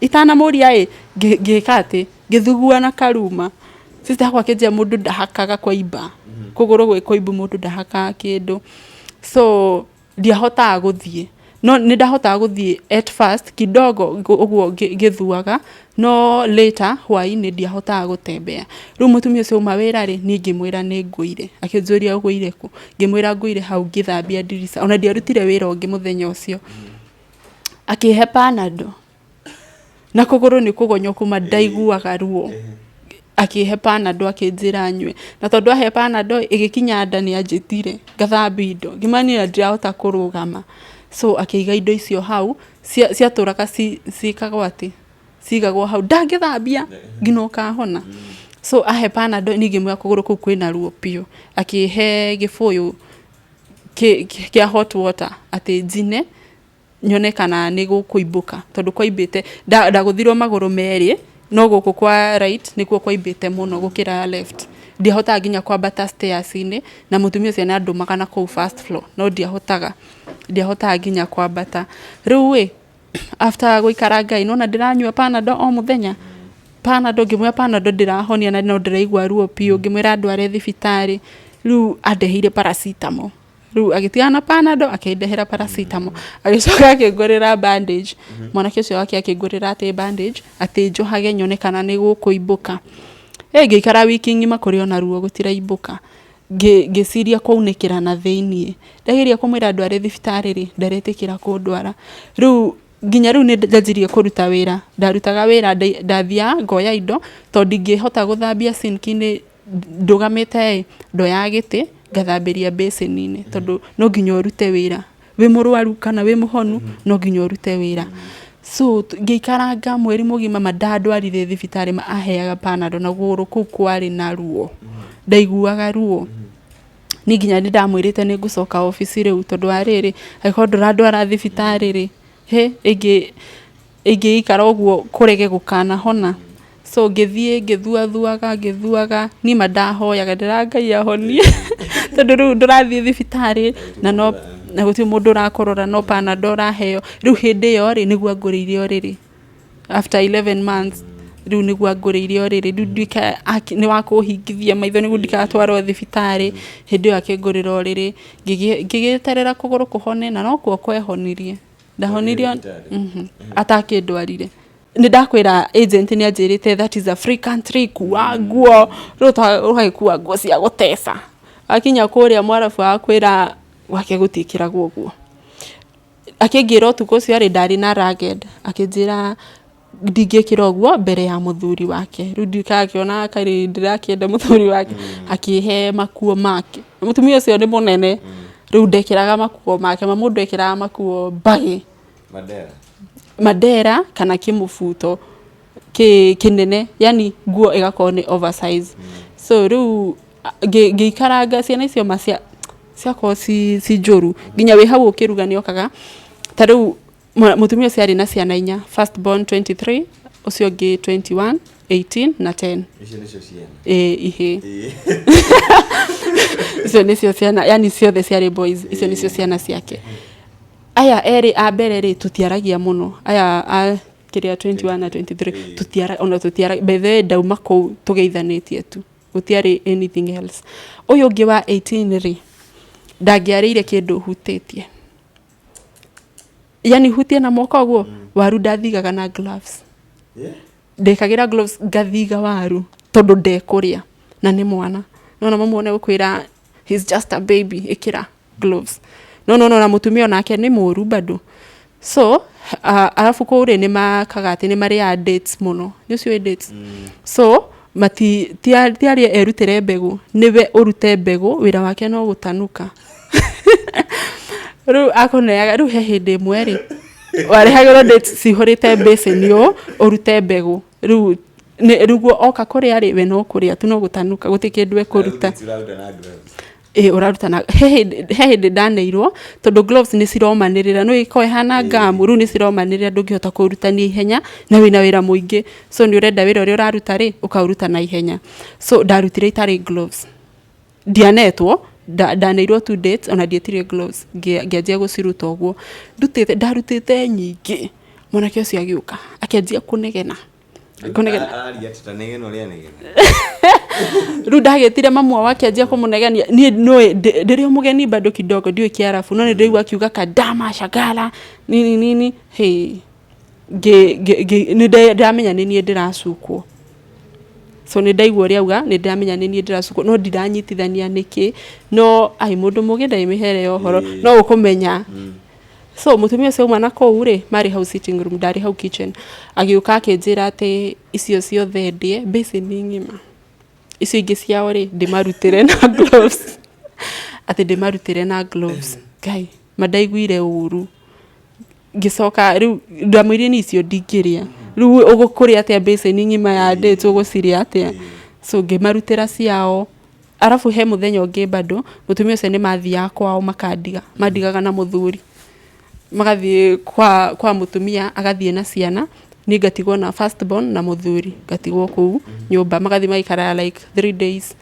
itanamũria ĩ, ngĩka atĩ, ngĩthugua na karuma. Sister yakwa akĩnjĩra mũndũ ndahakaga kwaimba, kũgũrũ gwĩ kũimbu mũndũ ndahakaga kĩndũ. So ndiahotaga gũthiĩ, no nĩ ndahotaga gũthiĩ at first kidogo ũguo ngĩthuaga, no later hwainĩ ndiahotaga gũtembea. Rĩu mũtumia ũcio auma wĩra rĩ, niĩ ngĩmwĩra nĩ ngũire. Akĩnjũria ũgũire kũ? Ngĩmwĩra ngũire hau ngĩthambia ndirica, ona ndiarutire wĩra ũngĩ mũthenya ũcio. Akĩhe Panadol, na kũgũrũ nĩ kũgonyoku ma ndaiguaga ruo. Akĩhe Panadol akĩnjĩra nyue, na tondũ ahe Panadol ĩgĩkinya nda nĩ anjĩtire ngathambie indo, ngĩmwĩra niĩ ona ndirahota kũrũgama. So akĩiga indo icio hau, ciatũraga ciĩkagwo atĩ, cigagwo hau ndangĩthambia nginya ũkahona. So ahe Panadol niĩ ngĩmwĩra kũgũrũ kũu kwĩna ruo biũ, akĩhe gĩbũyũ kĩa hot water atĩ njine nyone kana nĩ gũkũimbũka, tondũ kwaimbĩte, ndagũthirwo magũrũ merĩ, no gũkũ kwa right nĩkuo kwaimbĩte mũno gũkĩra left. Ndiahotaga nginya kwambata stairs-inĩ, na mũtumia ũcio nĩ andũmaga na kũu first floor, no ndiahotaga, ndiahotaga nginya kwambata. Rĩu ĩ, after gũikara Ngai, nĩwona ndĩranyua Panadol o mũthenya, Panadol, ngĩmwĩra Panadol ndĩrahonia na no ndĩraigua ruo biũ, ngĩmwĩra ndware thibitarĩ, rĩu andeheire paracetamol. Rĩu agĩtigana na Panadol akĩndehera paracetamol, agĩcoka akĩngũrĩra bandage, mwanake ũcio wake akĩngũrĩra atĩ bandage, atĩ njohage nyone kana nĩ gũkũimbũka. Ĩ ngĩikara wiki ng'ima kũrĩ ona ruo gũtiraimbũka. Ngĩciria kwaunĩkĩra na thĩiniĩ. Ndageria kũmwĩra ndware thibitarĩ rĩ, ndaretĩkĩra kũndwara. Rĩu nginya rĩu nĩ ndanjirie kũruta wĩra, ndarutaga wĩra ndathiaga ngoya indo, tondũ ndingĩhota gũthambia sink -inĩ ndũgamĩte ĩ, ndoyaga gĩtĩ ngathambĩria basin-inĩ, tondũ no nginya ũrute wĩra. Wĩ mũrwaru kana wĩ mũhonu, no nginya ũrute wĩra. So ngĩikaranga mweri mũgima ma ndandwarire thibitarĩ ma aheaga Panadol na kũgũrũ kũu kwarĩ na ruo, ndaiguaga ruo. Niĩ nginya nĩ ndamwĩrĩte nĩ ngũcoka obici rĩu tondũ wa rĩrĩ, angĩkorwo ndũrandwara thibitarĩ rĩ, hĩ ĩngĩikara ũguo kũrege gũkanahona. So ngĩthiĩ ngĩthuathuaga ngĩthuaga, niĩ ma ndahoyaga ndĩra Ngai ahonie tondũ rĩu ndũrathiĩ thibitarĩ na no na gũtirĩ mũndũ ũrakũrora no Panadol ũraheo. Rĩu hĩndĩ ĩyo rĩ, nĩguo angũrĩire ũrĩrĩ after 11 months, rĩu nĩguo angũrĩire ũrĩrĩ, rĩu nduĩke nĩ wa kũhingithia maitho nĩguo ndigatwarwo thibitarĩ, hĩndĩ ĩyo akĩngũrĩra ũrĩrĩ, ngĩgĩeterera kũgũrũ kũhone na nokuo kwehonirie. Ndahonirio atakĩndwarire. Nĩ ndakwĩra agent nĩ anjĩrĩte that is a free country, kua nguo, rĩu ũgagĩkua nguo cia gũteca. Wakinya kũrĩa mwarabu agakwĩra gwake gũtiĩkĩragwo ũguo. Akĩnjĩra ũtukũ ũcio rĩ, ndarĩ na ragged, akĩnjĩra ndingĩkĩra ũguo mbere ya mũthuri wake. Rĩu ndiũĩ kana akĩona kaĩ ndĩrakĩenda mũthuri wake, akĩhe makuo make. Mũtumia ũcio nĩ mũnene, rĩu ndekĩraga makuo make, ma mũndũ ekĩraga makuo mbagĩ. Mandera kana kĩmũbuto kĩnene, yani nguo ĩgakorwo nĩ oversize. So rĩu ngĩikaranga ciana icio ma ciakorwo ci njũru, nginya wĩ hau ũkĩruga nĩ okaga, ta rĩu mũtumia ũcio arĩ na ciana inya, first born 23, ũcio ũngĩ 21, 18 na 10. Icio nĩcio ciana? Ĩĩ, ihĩĩ. Icio nĩcio ciana, yani ciothe ciarĩ boys, icio nĩcio ciana ciake. Aya erĩ a mbere rĩ, tũtiaragia mũno, aya a kĩrĩa 21 na 23, tũtiara, ona tũtiara, by the way ndauma kũu tũgeithanĩtie tu, gũtiarĩ anything else. Ũyũ ũngĩ wa 18 rĩ, ndangĩarĩire kĩndũ hutĩtie. Yani hutie na moko ũguo, waru ndathigaga na gloves. Ndekagĩra gloves ngathiga waru tondũ ndekũrĩa na nĩ mwana. Nĩwona mamu one gũkwĩra He's just a baby, ĩkĩra gloves. No no no na mũtumia onake nĩ mũru bado. So arabu kũu rĩ, nĩ makaga atĩ nĩ marĩaga dates mũno. Nĩ ũcio dates. So mati ti ti arĩa erutĩre mbegũ, nĩwe ũrute mbegũ, wĩra wake no gũtanuka. Rĩu akũneaga, rĩu he hĩndĩ ĩmwe rĩ, warehagĩrwo dates cihũrĩte basin ũũ, ũrute mbegũ. Rĩu rĩu oka kũrĩa rĩ, we no kũrĩa tu, no gũtanuka, gũtirĩ kĩndũ ekũruta. Ĩ ũraruta na he hĩndĩ ndaneirwo, tondũ gloves nĩ ciromanĩrĩra, no ĩkorwo ĩhana ngamu, rĩu nĩ ciromanĩrĩra, ndũngĩhota kũrutania ihenya na wĩna wĩra mũingĩ. So nĩ ũrenda wĩra ũrĩa ũraruta rĩ, ũkaũruta na ihenya. So ndarutire itarĩ gloves, ndianetwo, ndaneirwo two dates, ona ndietirie gloves. Ngĩanjia gũciruta ũguo ndutĩte, ndarutĩte nyingĩ. Mwanake ũcio agĩũka akĩanjia kũnegena kũnegena. Araria atĩ tanegena ũrĩa anegena. Rĩu ndagĩtire mamu wao akĩanjia kũmũnegenia. Niĩ nĩũĩ ndĩrĩ o mũgeni bado kidogo, ndiũĩ Kĩarabu, no nĩ ndĩraigua akiuga kadama shagala nini nini. Hey, nĩ ndĩramenya nĩ niĩ ndĩracukwo. So nĩ ndaigua ũrĩa auga, nĩ ndĩramenya nĩ niĩ ndĩracukwo, no ndiranyitithania nĩkĩ. No ai, mũndũ mũgĩ ndarĩ mĩhere ya ũhoro, no ũkũmenya. So mũtumia ũcio auma na kũu rĩ, marĩ hau sitting room, ndarĩ hau kitchen, agĩũka akĩnjĩra atĩ icio ciothe ndĩe basin ng'ima, icio ingĩ ciao rĩ, ndĩmarutĩre na gloves, atĩ ndĩmarutĩre na gloves. Ngai ma, ndaiguire ũru. Ngĩcoka rĩu ndamwĩrire ni icio ndingĩrĩa. Rĩu ũgũkũrĩa atĩa basin ng'ima ya dates? Ũgũcirĩa atĩa? So ngĩmarutĩra ciao. Arabu he mũthenya ũngĩ bado mũtumia ũcio nĩ mathiaga kwao makandiga, mandigaga na mũthuri, magathiĩ kwa mũtumia, agathiĩ na ciana, niĩ ngatigwo na first born na mũthuri, ngatigwo kũu nyũmba. Magathiĩ magaikara like 3 days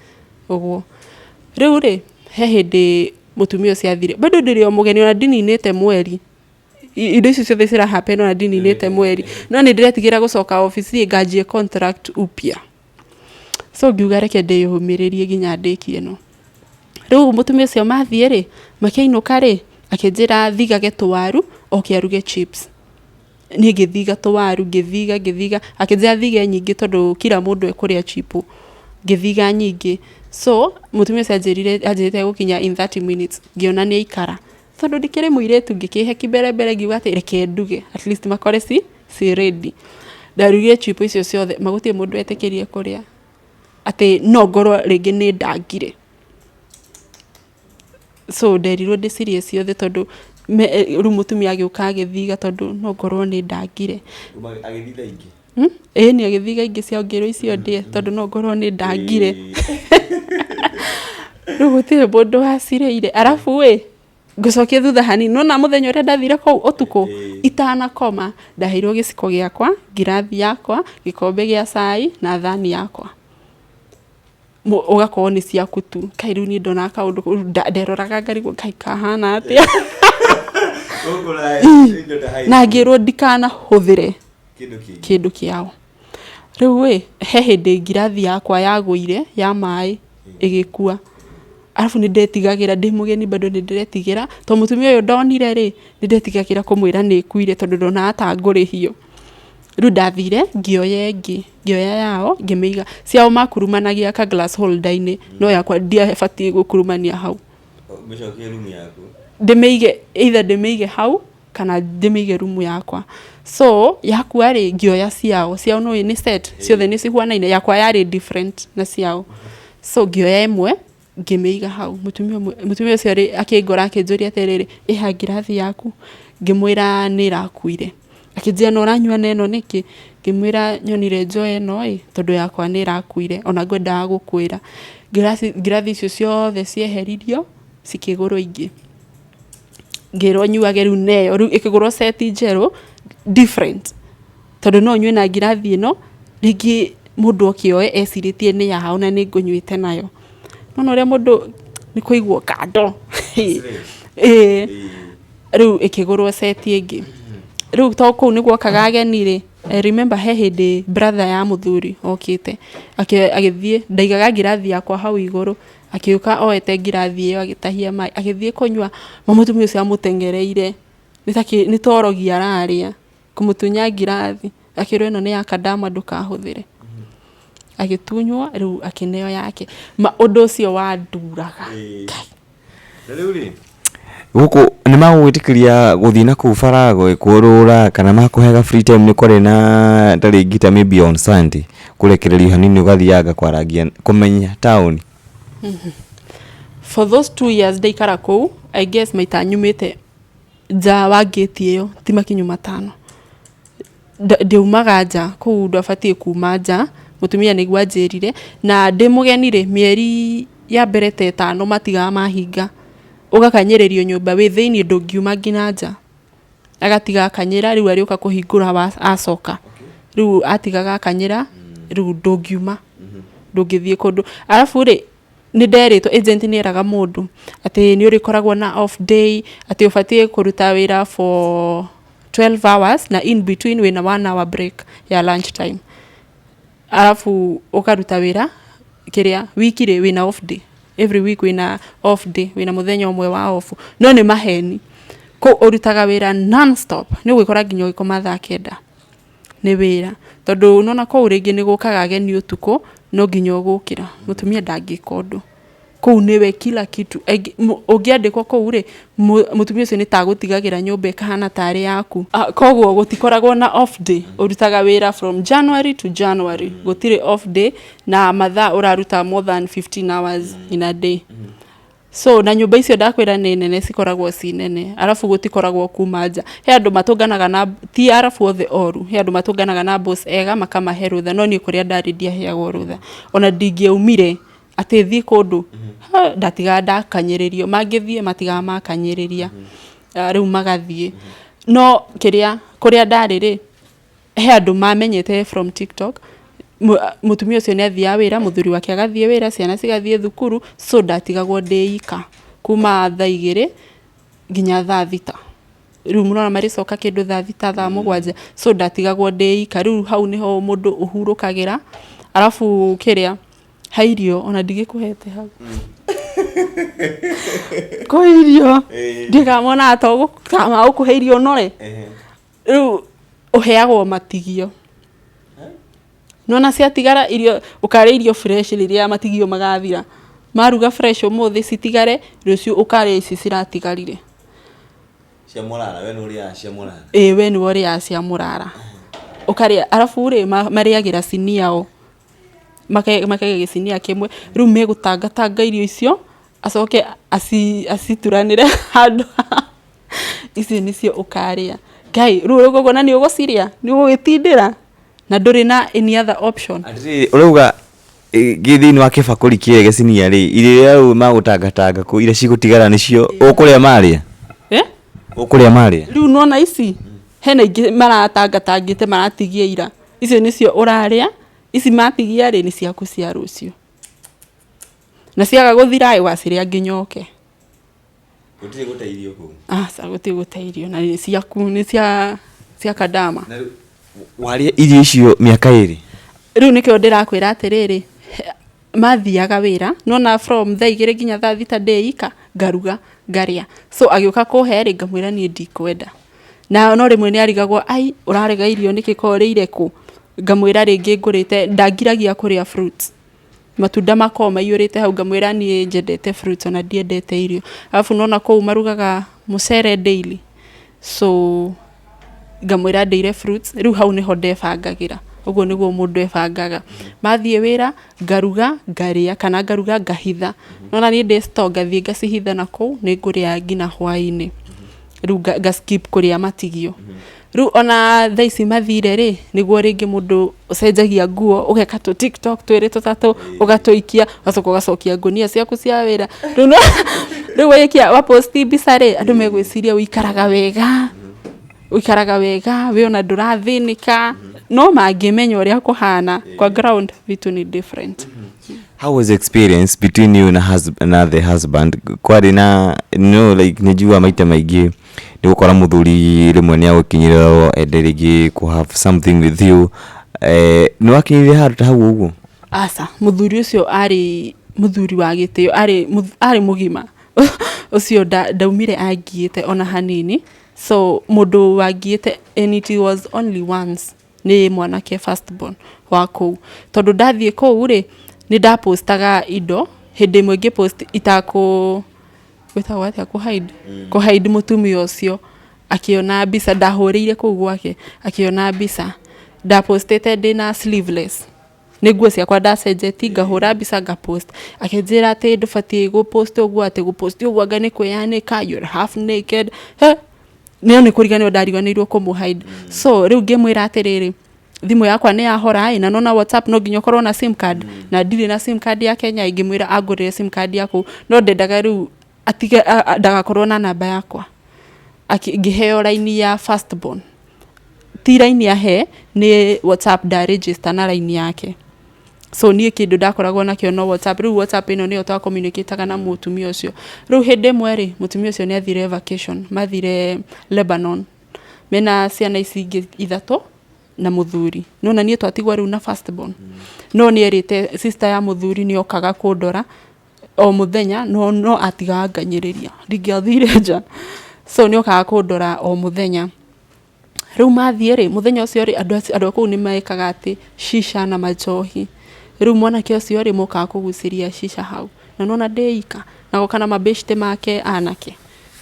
ũguo. Rĩu rĩ, he hĩndĩ mũtumia ũcio athire, bado ndĩrĩ o mũgeni, ona ndininĩte mweri. Indo icio ciothe cira happen ona ndininĩte mweri, no nĩ ndĩretigĩra gũcoka obici nganjie contract upya. So ngiuga reke ndĩyũmĩrĩrie nginya ndĩkie ĩno. Rĩu mũtumia ũcio mathiĩ rĩ, makĩinũka rĩ, akĩnjĩra thigage tũwaru oke aruge chips. Niĩ ngĩthiga tũwaru, ngĩthiga, ngĩthiga, akĩnjĩra thige nyingĩ tondũ kila mũndũ ekũrĩa chipo. Ngĩthiga nyingĩ. So mũtumia ũcio anjĩrire, anjĩrĩte gũkinya in 30 minutes. Ngĩona nĩ aikara, tondũ ndikĩrĩ mũirĩtu, ngĩkĩhe kĩmbere ngiuga atĩ reke nduge, at least makore ci ready. Ndarugire chipo icio ciothe, ma gũtirĩ mũndũ wetĩkĩrie kũrĩa, atĩ no ngorwo rĩngĩ nĩ ndangire. So nderirwo ndĩcirĩe ciothe tondũ rĩu mũtumia agĩũka agĩthiga tondũ no ngorwo nĩ ndangire. Agĩthitha ingĩ? Hmm? Ĩĩ, nĩ agĩthiga ingĩ ciao, ngĩrwo icio ndĩe tondũ no ngorwo nĩ ndangire. Rĩu gũtirĩ mũndũ wacirĩire. Arabu ĩ, ngũcokia thutha hanini, nona mũthenya ũrĩa ndathire kũu ũtukũ itanakoma, ndaheirwo gĩciko gĩakwa, ngirathi yakwa, gĩkombe gĩa cai na thani yakwa. Ũgakorwo nĩ ciaku tu. Kai, rĩu niĩ ndonaga kaũndũ kau nderoraga ngarigwo, Ngai, kahana atĩa? Na ngĩrwo ndikanahũthĩre kĩndũ kĩngĩ, kĩndũ kĩao. Rĩu ĩ, he hĩndĩ ngirathi yakwa yagũire ya maĩ ĩgĩkua. Arabu nĩ ndetigagĩra, ndĩ mũgeni bado nĩ ndĩretigĩra, tondũ mũtumia ũyũ ndonire rĩ, nĩ ndetigagĩra kũmwĩra nĩ ĩkuire, tondũ ndonaga ta ngũrĩhio. Rĩu ndathire ngĩoya ĩngĩ, ngĩoya yao ngĩmĩiga. Ciao makurumanagia ka glass holder-inĩ, no yakwa ndiabatiĩ gũkurumania hau. Mĩcokie rumu yaku. Ndĩmĩige, either ndĩmĩige hau kana ndĩmĩige rumu yakwa. So yakua rĩ, ngĩoya ciao. Ciao nĩ nĩ set ciothe nĩ cihuanaine, yakwa yarĩ different na ciao. So ngĩoya ĩmwe ngĩmĩiga hau. Mũtumia ũcio rĩ, akĩngora akĩnjũria atĩrĩrĩ, "Ĩha ngirathi yaku?" Ngĩmwĩra nĩ ĩrakuire. Akĩnjĩra, "Na ũranyua na ĩno nĩkĩ?" Ngĩmwĩra nyonire njoe ĩno ĩ, tondũ yakwa nĩ ĩrakuire, ona ngwendaga gũkwĩra. Ngirathi icio ciothe cieheririo, cikĩgũrwo ingĩ. Ngĩrwo nyuage rĩu neyo, rĩu ĩkĩgũrwo set njerũ different, tondũ no nyue na ngirathi ĩno, rĩngĩ mũndũ oke oe ecirĩtie nĩ yao na nĩ ngũnyuĩte nayo. Nĩwona ũrĩa mũndũ nĩ kũigwo kando. Ĩĩ, rĩu ĩkĩgũrwo set ĩngĩ. Rĩu to kũu nĩ guokaga ageni rĩ, I remember he hĩndĩ brother ya mũthuri okĩte, agĩthiĩ, ndaigaga ngirathi yakwa hau igũrũ, akĩũka oete ngirathi ĩyo, agĩtahia maĩ, agĩthiĩ kũnyua, ma mũtumia ũcio amũteng'ereire nĩ ta ũrogi ararĩa, kũmũtunya ngirathi, akĩrwo ĩno nĩ ya kadama, ndũkahũthĩre. Agĩtunywo rĩu akĩneo yake. Ma ũndũ ũcio wanduraga. Ngai. Na rĩu rĩ, gũkũ nĩ magũgwĩtĩkĩria gũthiĩ na kũu bara kũrũra kana makũhega free time nĩ kwarĩ na ta rĩngĩ ta maybe on Sunday kũrekererio hanini ũgathianga kwarangia kũmenya taũni? For those 2 years ndaikara kũu, I guess maita nyumĩte nja wa ngĩti ĩyo ti makinyu 5. Ndiaumaga nja kũu, ndwabatiĩ kuma nja, mũtumia nĩguo anjĩrire. Na ndĩ mũgeni rĩ, mĩeri ya mbere ta 5 matigaga mahinga, ũgakanyĩrĩrio nyũmba wĩ thĩiniĩ, ndũngiuma nginya nja. Agatiga akanyĩra, rĩu arĩũka kũhingũra acoka. Rĩu atigaga akanyĩra, rĩu ndũngiuma, ndũngĩthiĩ kũndũ. Arabu rĩ, nĩ nderĩtwo, agent nĩ eraga mũndũ atĩ nĩ ũrĩkoragwo na off day, atĩ ũbatiĩ kũruta wĩra for 12 hours na in between wĩna 1 hour break ya lunch time. Arabu ũkaruta wĩra kĩrĩa wiki rĩ, wĩna off day every week, wĩna off day, wĩna mũthenya ũmwe wa off. No nĩ maheni, kũu ũrutaga wĩra non stop, nĩ ũgwĩkora nginya ũgĩkoma thaa 9 nĩ wĩra, tondũ nona kũu rĩngĩ nĩ gũkaga ageni ũtukũ, no nginya ũgũkĩra. Mũtumia ndangĩka ũndũ kũu, nĩwe kila kitu. Ũngĩandĩkwo kũu rĩ, mũtumia ũcio nĩ tagũtigagĩra nyũmba ĩkahana tarĩ yaku. Koguo gũtikoragwo na off day, ũrutaga wĩra from January to January, gũtirĩ off day, na mathaa ũraruta more than 15 hours in a day. So na nyũmba icio ndakwĩra nĩ nene, cikoragwo ci nene, arabu gũtikoragwo kuma nja. He andũ matũnganaga na, ti arabu othe oru, he andũ matũnganaga na boss ega makamahe rũtha, no niĩ kũrĩa ndarĩ ndiaheagwo rũtha. Ona ndingĩaumire atĩ thiĩ kũndũ. Ha, ndatigaga ndakanyĩrĩrio, mangĩthiĩ matigaga makanyĩrĩria. Rĩu magathiĩ. No kĩrĩa kũrĩa ndarĩ rĩ, he andũ mamenyete from TikTok. Mũtumia ũcio nĩ athiaga wĩra, mũthuri wake agathiĩ wĩra, ciana cigathiĩ thukuru, so ndatigagwo ndĩ ika kuma thaa 2 nginya thaa 6. Rĩu mũrona marĩcoka kĩndũ thaa 6, thaa 7, so ndatigagwo ndĩ ika. Rĩu hau nĩho mũndũ ũhurũkagĩra. Arabu kĩrĩa ha irio ona ndigĩkũhete hau kũ irio ndikamonaga to magũkũhe irio nore. Rĩu ũheagwo matigio, nona ciatigara irio, ũkarĩa irio fresh rĩrĩa matigio magathira. Maruga fresh ũmũthĩ, citigare, rũciũ ũkarĩa ici ciratigarire. Cia mũrara, we nĩ ũrĩaga cia mũrara? Ĩĩ, we nĩwe ũrĩaga cia mũrara, ũkarĩa. Arabu rĩ, marĩagĩra cinia o makaiga gĩcinia kĩmwe. Rĩu megũtangatanga irio icio, acoke acituranĩre handũ, icio nĩcio ũkarĩa. Ngai, rĩu ũguo nĩ ũgũcirĩa, nĩ ũgũgĩtindĩra na ndũrĩ na any other option. Atĩrĩrĩ, ũrauga gĩ thĩinĩ wa kĩbakũri kĩrĩa gĩcinia rĩ, irio iria rĩu magũtangatanga kũu, iria cigũtigara nĩcio ũkũrĩa marĩa? Eh? Ũkũrĩa marĩa? Rĩu nona ici hena ingĩ maratangatangĩte maratigia ira, icio nĩcio ũrarĩa. Ici matigia rĩ, nĩ ciaku cia rũciũ, na ciaga gũthira ĩ, ũgacirĩa nginya ũke. Gũtirĩ gũte irio kũu? Aca, gũtirĩ gũte irio, na nĩ ciaku, nĩ cia kadama. Na rĩu warĩa irio icio mĩaka 2? Rĩu nĩkĩo ndĩrakwĩra atĩrĩrĩ, mathiaga wĩra, nona from thaa 2 nginya thaa 6 ndĩ ika, ngaruga ngarĩa. So agĩũka kũhe rĩ, ngamwĩra niĩ ndikwenda. Na no rĩmwe nĩ arigagwo, ai, ũrarega irio nĩkĩ, ko ũrĩire kũ? Ngamwĩra rĩngĩ ngũrĩte, ndangiragia kũrĩa fruits, matunda makoragwo maiyũrĩte hau, ngamwĩra niĩ njendete fruits, ona ndiendete irio. Arabu nona kũu marugaga mũcere daily, so ngamwĩra ndĩire fruits. Rĩu hau nĩho ndebangagĩra, ũguo nĩguo mũndũ ebangaga. Mathiĩ wĩra, ngaruga ngarĩa, kana ngaruga ngahitha. Nona niĩ ndĩ store, ngathiĩ ngacihitha na kũu, nĩ ngũrĩa nginya hwaĩ-inĩ. Rĩu nga skip kũrĩa matigio. Rĩu ona thaa ici mathire rĩ, nĩguo rĩngĩ mũndũ ũcenjagia nguo, ũgeka tũ TikTok twĩrĩ tũtatũ, ũgatũikia, ũgacoka ũgacokia ngũnia ciaku cia wĩra. Rĩu rĩu waikia wa post mbica rĩ, andũ megwĩciria ũikaraga wega, ũikaraga wega we, ona ndũrathĩnĩka. No mangĩmenya ũrĩa kũhana kwa ground, vitu ni different. How was the experience between you na, na the husband? Kwarĩ na no like nĩnjiguaga maita maingĩ nĩ gũkora mũthuri rĩmwe nĩ agũkinyĩrĩra ende rĩngĩ kũ have something with you, nĩ wakinyĩrire handũ ta hau ũguo? Aca, mũthuri ũcio arĩ mũthuri wa gĩtĩo, arĩ mũgima ũcio, ndaumire angiĩte ona hanini. So mũndũ wangiĩte, and it was only once. Nĩ mwanake first born wa kũu. Tondũ ndathiĩ kũu rĩ, nĩ ndapostaga indo, hĩndĩ ĩmwe ngĩ post itakũ, gwĩtagwo atĩa kũ hide? Kũ hide mũtumia ũcio, akĩona mbica ndahũrĩire kũu gwake, akĩona mbica. Ndapostĩte ndĩna sleeveless. Nĩ nguo ciakwa ndacenjetie ngahũra mbica nga post. Akĩnjĩra atĩ ndũbatiĩ gũ post ũguo, atĩ gũ post ũguo anga nĩ kwĩyanĩka, you're half naked. He! No nĩ kũriganĩrwo ndariganĩirwo kũmũ hide. So rĩu ngĩmwĩra atĩrĩrĩ, thimũ yakwa nĩ yahora ĩ, na nĩwona WhatsApp no nginya ũkorwo na sim card, na ndirĩ na sim card ya Kenya ĩ, ngĩmwĩra angũrĩre sim card ya kũu. No ndendaga rĩu atige ndagakorwo na namba yakwa. Ngĩheo raini ya first born. Ti raini ahe, nĩ WhatsApp nda register na raini yake. So niĩ kĩndũ ndakoragwo nakĩo no WhatsApp. Rĩu WhatsApp ĩno nĩyo twa communicate aga na mũtumia ũcio. Rĩu hĩndĩ ĩmwe rĩ, mũtumia ũcio nĩ athire vacation, mathire Lebanon mena ciana ici ingĩ ithatũ na mũthuri. Nĩwona niĩ twatigwo rĩu na first born. No nĩ erĩte sister ya mũthuri nĩ okaga kũndora o mũthenya, no no atigaga nganyĩrĩria, ndingĩathire nja. So nĩ okaga kũndora o mũthenya. Rĩu mathiĩ rĩ, mũthenya ũcio rĩ, andũ acio, andũ a kũu nĩ mekaga atĩ shisha na manjohi. Rĩu mwanake ũcio rĩ, mokaga kũgucĩria shisha hau. Na nĩwona ndĩ ika, na agoka na mabeshte make anake.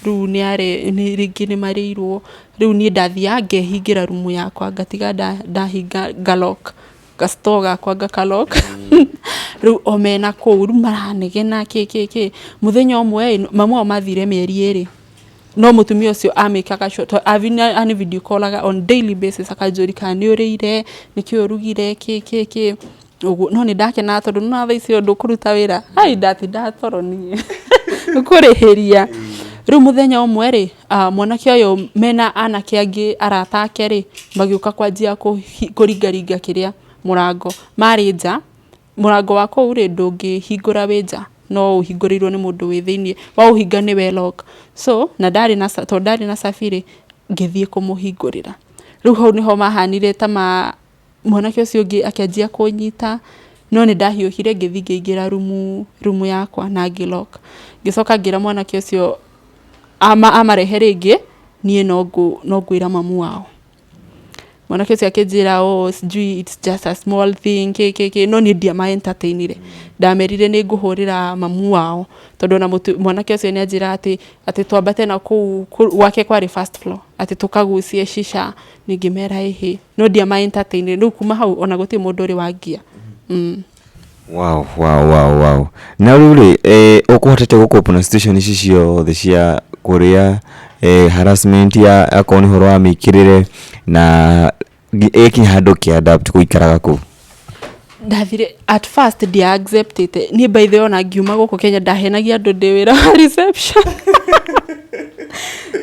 Rĩu nĩ arĩ, rĩngĩ nĩ marĩirwo, rĩu niĩ ndathiaga ngehingĩra rumu yakwa ngatiga ndahinga nga lock ga store gakwa ngaka lock. Rĩu o mena kũu, rĩu maranegena kĩ kĩ kĩ. Mũthenya ũmwe ĩ, mamu wao mathire mĩeri ĩrĩ. No mũtumia ũcio amĩkaga sure ani video call aga on daily basis akanjũria kana nĩ ũrĩire, nĩkĩ ũrugire, kĩ kĩ kĩ ũguo. No nĩ ndakenaga tondũ nĩ wona thaa icio ndũkũruta wĩra, ai ndatindaga toro niĩ nĩ kũrĩhĩria. Rĩu mũthenya ũmwe rĩ, mwanake ũyũ mena anake angĩ arata ake rĩ, magĩũka kwanjia kũringaringa kĩrĩa mũrango. Marĩ nja, mũrango wa kũu rĩ, ndũngĩhingũra wĩ nja, no ũhingũrĩirwo nĩ mũndũ wĩ thĩiniĩ, waũhinga nĩwe lock. So na ndarĩ na tondũ ndarĩ na cabi rĩ, ngĩthiĩ kũmũhingũrĩra. Rĩu hau nĩho mahanire ta ma mwanake ũcio ũngĩ akĩanjia kũnyita, no nĩ ndahiũhire ngĩthiĩ ngĩingĩra rumu rumu yakwa na ngĩ lock. Ngĩcoka ngĩra mwanake ũcio amarehe rĩngĩ, niĩ no ngwĩra mamu wao. Mwanake ũcio akĩnjĩra oh sijui it's just a small thing kĩ kĩ kĩ, no niĩ ndiama entertain ire. Ndamerire nĩ ngũhũrĩra mamu wao, tondũ ona mwanake ũcio nĩ anjĩraga atĩ atĩ twambate na kũu gwake kwarĩ first floor, atĩ tũkagucie shisha, niĩ ngĩmera ĩhĩ, no ndiama entertain rĩu kuma hau ona gũtirĩ mũndũ ũrĩ wangia. Wow. Na rĩu rĩ, ũkũhotete gũ-cope na situation ici ciothe cia kũrĩa harassment ya akorwo nĩ ũhoro wa mĩkĩrĩre na ĩkinya handũ ũkĩ adapt gũikaraga kũu? Ndathire at first ndia acceptĩte. Niĩ by the way ona ngiuma gũkũ Kenya ndahenagia andũ ndĩ wĩra wa reception.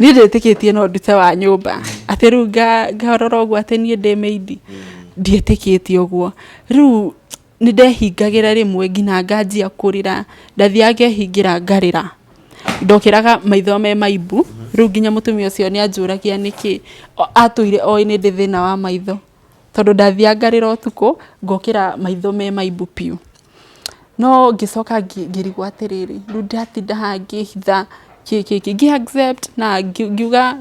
Niĩ ndetĩkĩtie no ndute wa nyũmba, atĩ rĩu ngarora ũguo atĩ niĩ ndĩ maid, ndietĩkĩtie ũguo. Rĩu nĩ ndehingagĩra rĩmwe nginya nganjia kũrĩra, ndathiaga ngehingĩra ngarĩra. Ndokĩraga maitho me maimbu, rĩu nginya mũtumia ũcio nĩ anjũragia nĩkĩ, atũire oĩ nĩ ndĩ thĩna wa maitho. Tondũ ndathiaga ngarĩra ũtukũ, ngokĩra maitho me maimbu biũ. No ngĩcoka ngĩrigwo atĩrĩrĩ, rĩu ndatinda haha ngĩhitha kĩ kĩ kĩ, ngĩ accept na ngiuga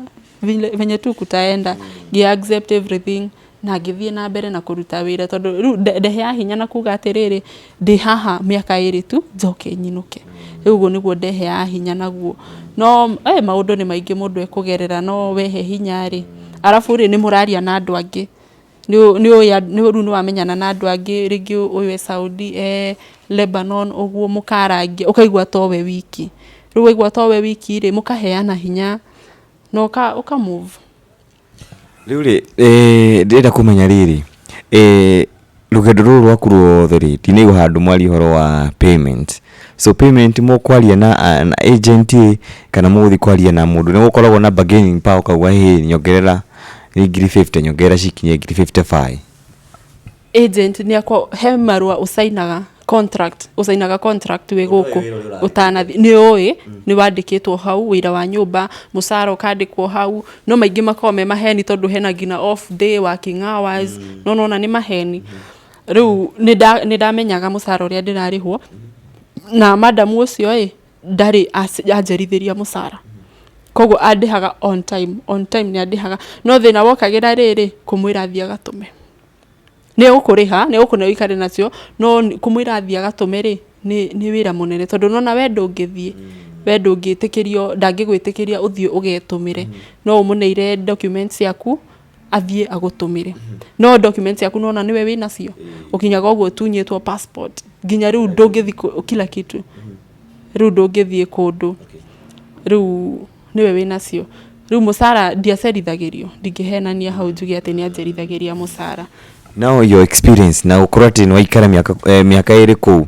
venye tu kutaenda, ngĩ accept everything na ngĩthiĩ na mbere na kũruta wĩra tondũ rĩu ndeheaga hinya na kuga atĩrĩrĩ, ndĩ haha mĩaka ĩrĩ tu njoke nyinũke. Rĩu ũguo nĩguo ndeheaga hinya naguo. No maũndũ nĩ maingĩ mũndũ ekũgerera no wehe hinya rĩ, arabu rĩ nĩ mũraria na andũ angĩ. Nĩ rĩu nĩ wamenyana na andũ angĩ, rĩngĩ ũyũ e Saudi e Lebanon ũguo mũkarangia ũkaigua towe wiki. Rĩu waigua towe wiki rĩ, mũkaheana hinya na ũka move. Rĩu rĩ, ndĩrenda kũmenya rĩrĩ, rũgendo rũrũ rwaku ruothe rĩ, ndinaigua handũ mwaria ũhoro wa payment. So payment mũkwaria na agent ĩ, kana mũgũthiĩ kwaria na mũndũ? Nĩ gũkoragwo na bargaining power ũkauga hĩ nyongerera nĩ ngiri 50, nyongerera cikinye ngiri 55. Agent nĩ akwa he marũa ũcainaga contract, ũcainaga contract wĩ gũkũ ũtanathiĩ, nĩ ũĩ nĩ wandĩkĩtwo hau wĩra wa nyũmba, mũcara ũkandĩkwo hau, no maingĩ makoragwo me maheni tondũ hena nginya off day, working hours, no nĩwona nĩ maheni. Rĩu nĩ ndamenyaga mũcara ũrĩa ndĩrarĩhwo, na madam ũcio ĩ, ndarĩ anjerithĩria mũcara. Koguo andĩhaga on time, on time nĩ andĩhaga, no thĩna wokagĩra rĩrĩ, kũmwĩra athiĩ agatũme. Nĩ egũkũrĩha, nĩ egũkũne ũikare nacio, no kũmwĩra athiĩ agatũme rĩ, nĩ wĩra mũnene tondũ nĩwona we ndũngĩthiĩ, we ndũngĩtĩkĩrio, ndangĩgwĩtĩkĩria ũthiĩ ũgetũmĩre. No ũmũneire documents ciaku, athiĩ agũtũmĩre. No documents ciaku nĩwona nĩwe wĩnacio, ũkinyaga ũguo ũtunyĩtwo passport, nginya rĩu ndũngĩthiĩ kila kitu, rĩu ndũngĩthiĩ kũndũ, rĩu nĩwe wĩnacio. Rĩu mũcara ndiacerithagĩrio, ndingĩhenania hau njuge atĩ nĩ anjerithagĩria mũcara. Now your experience na gũkorwo atĩ nĩ waikara mĩaka mĩaka ĩrĩ kũu,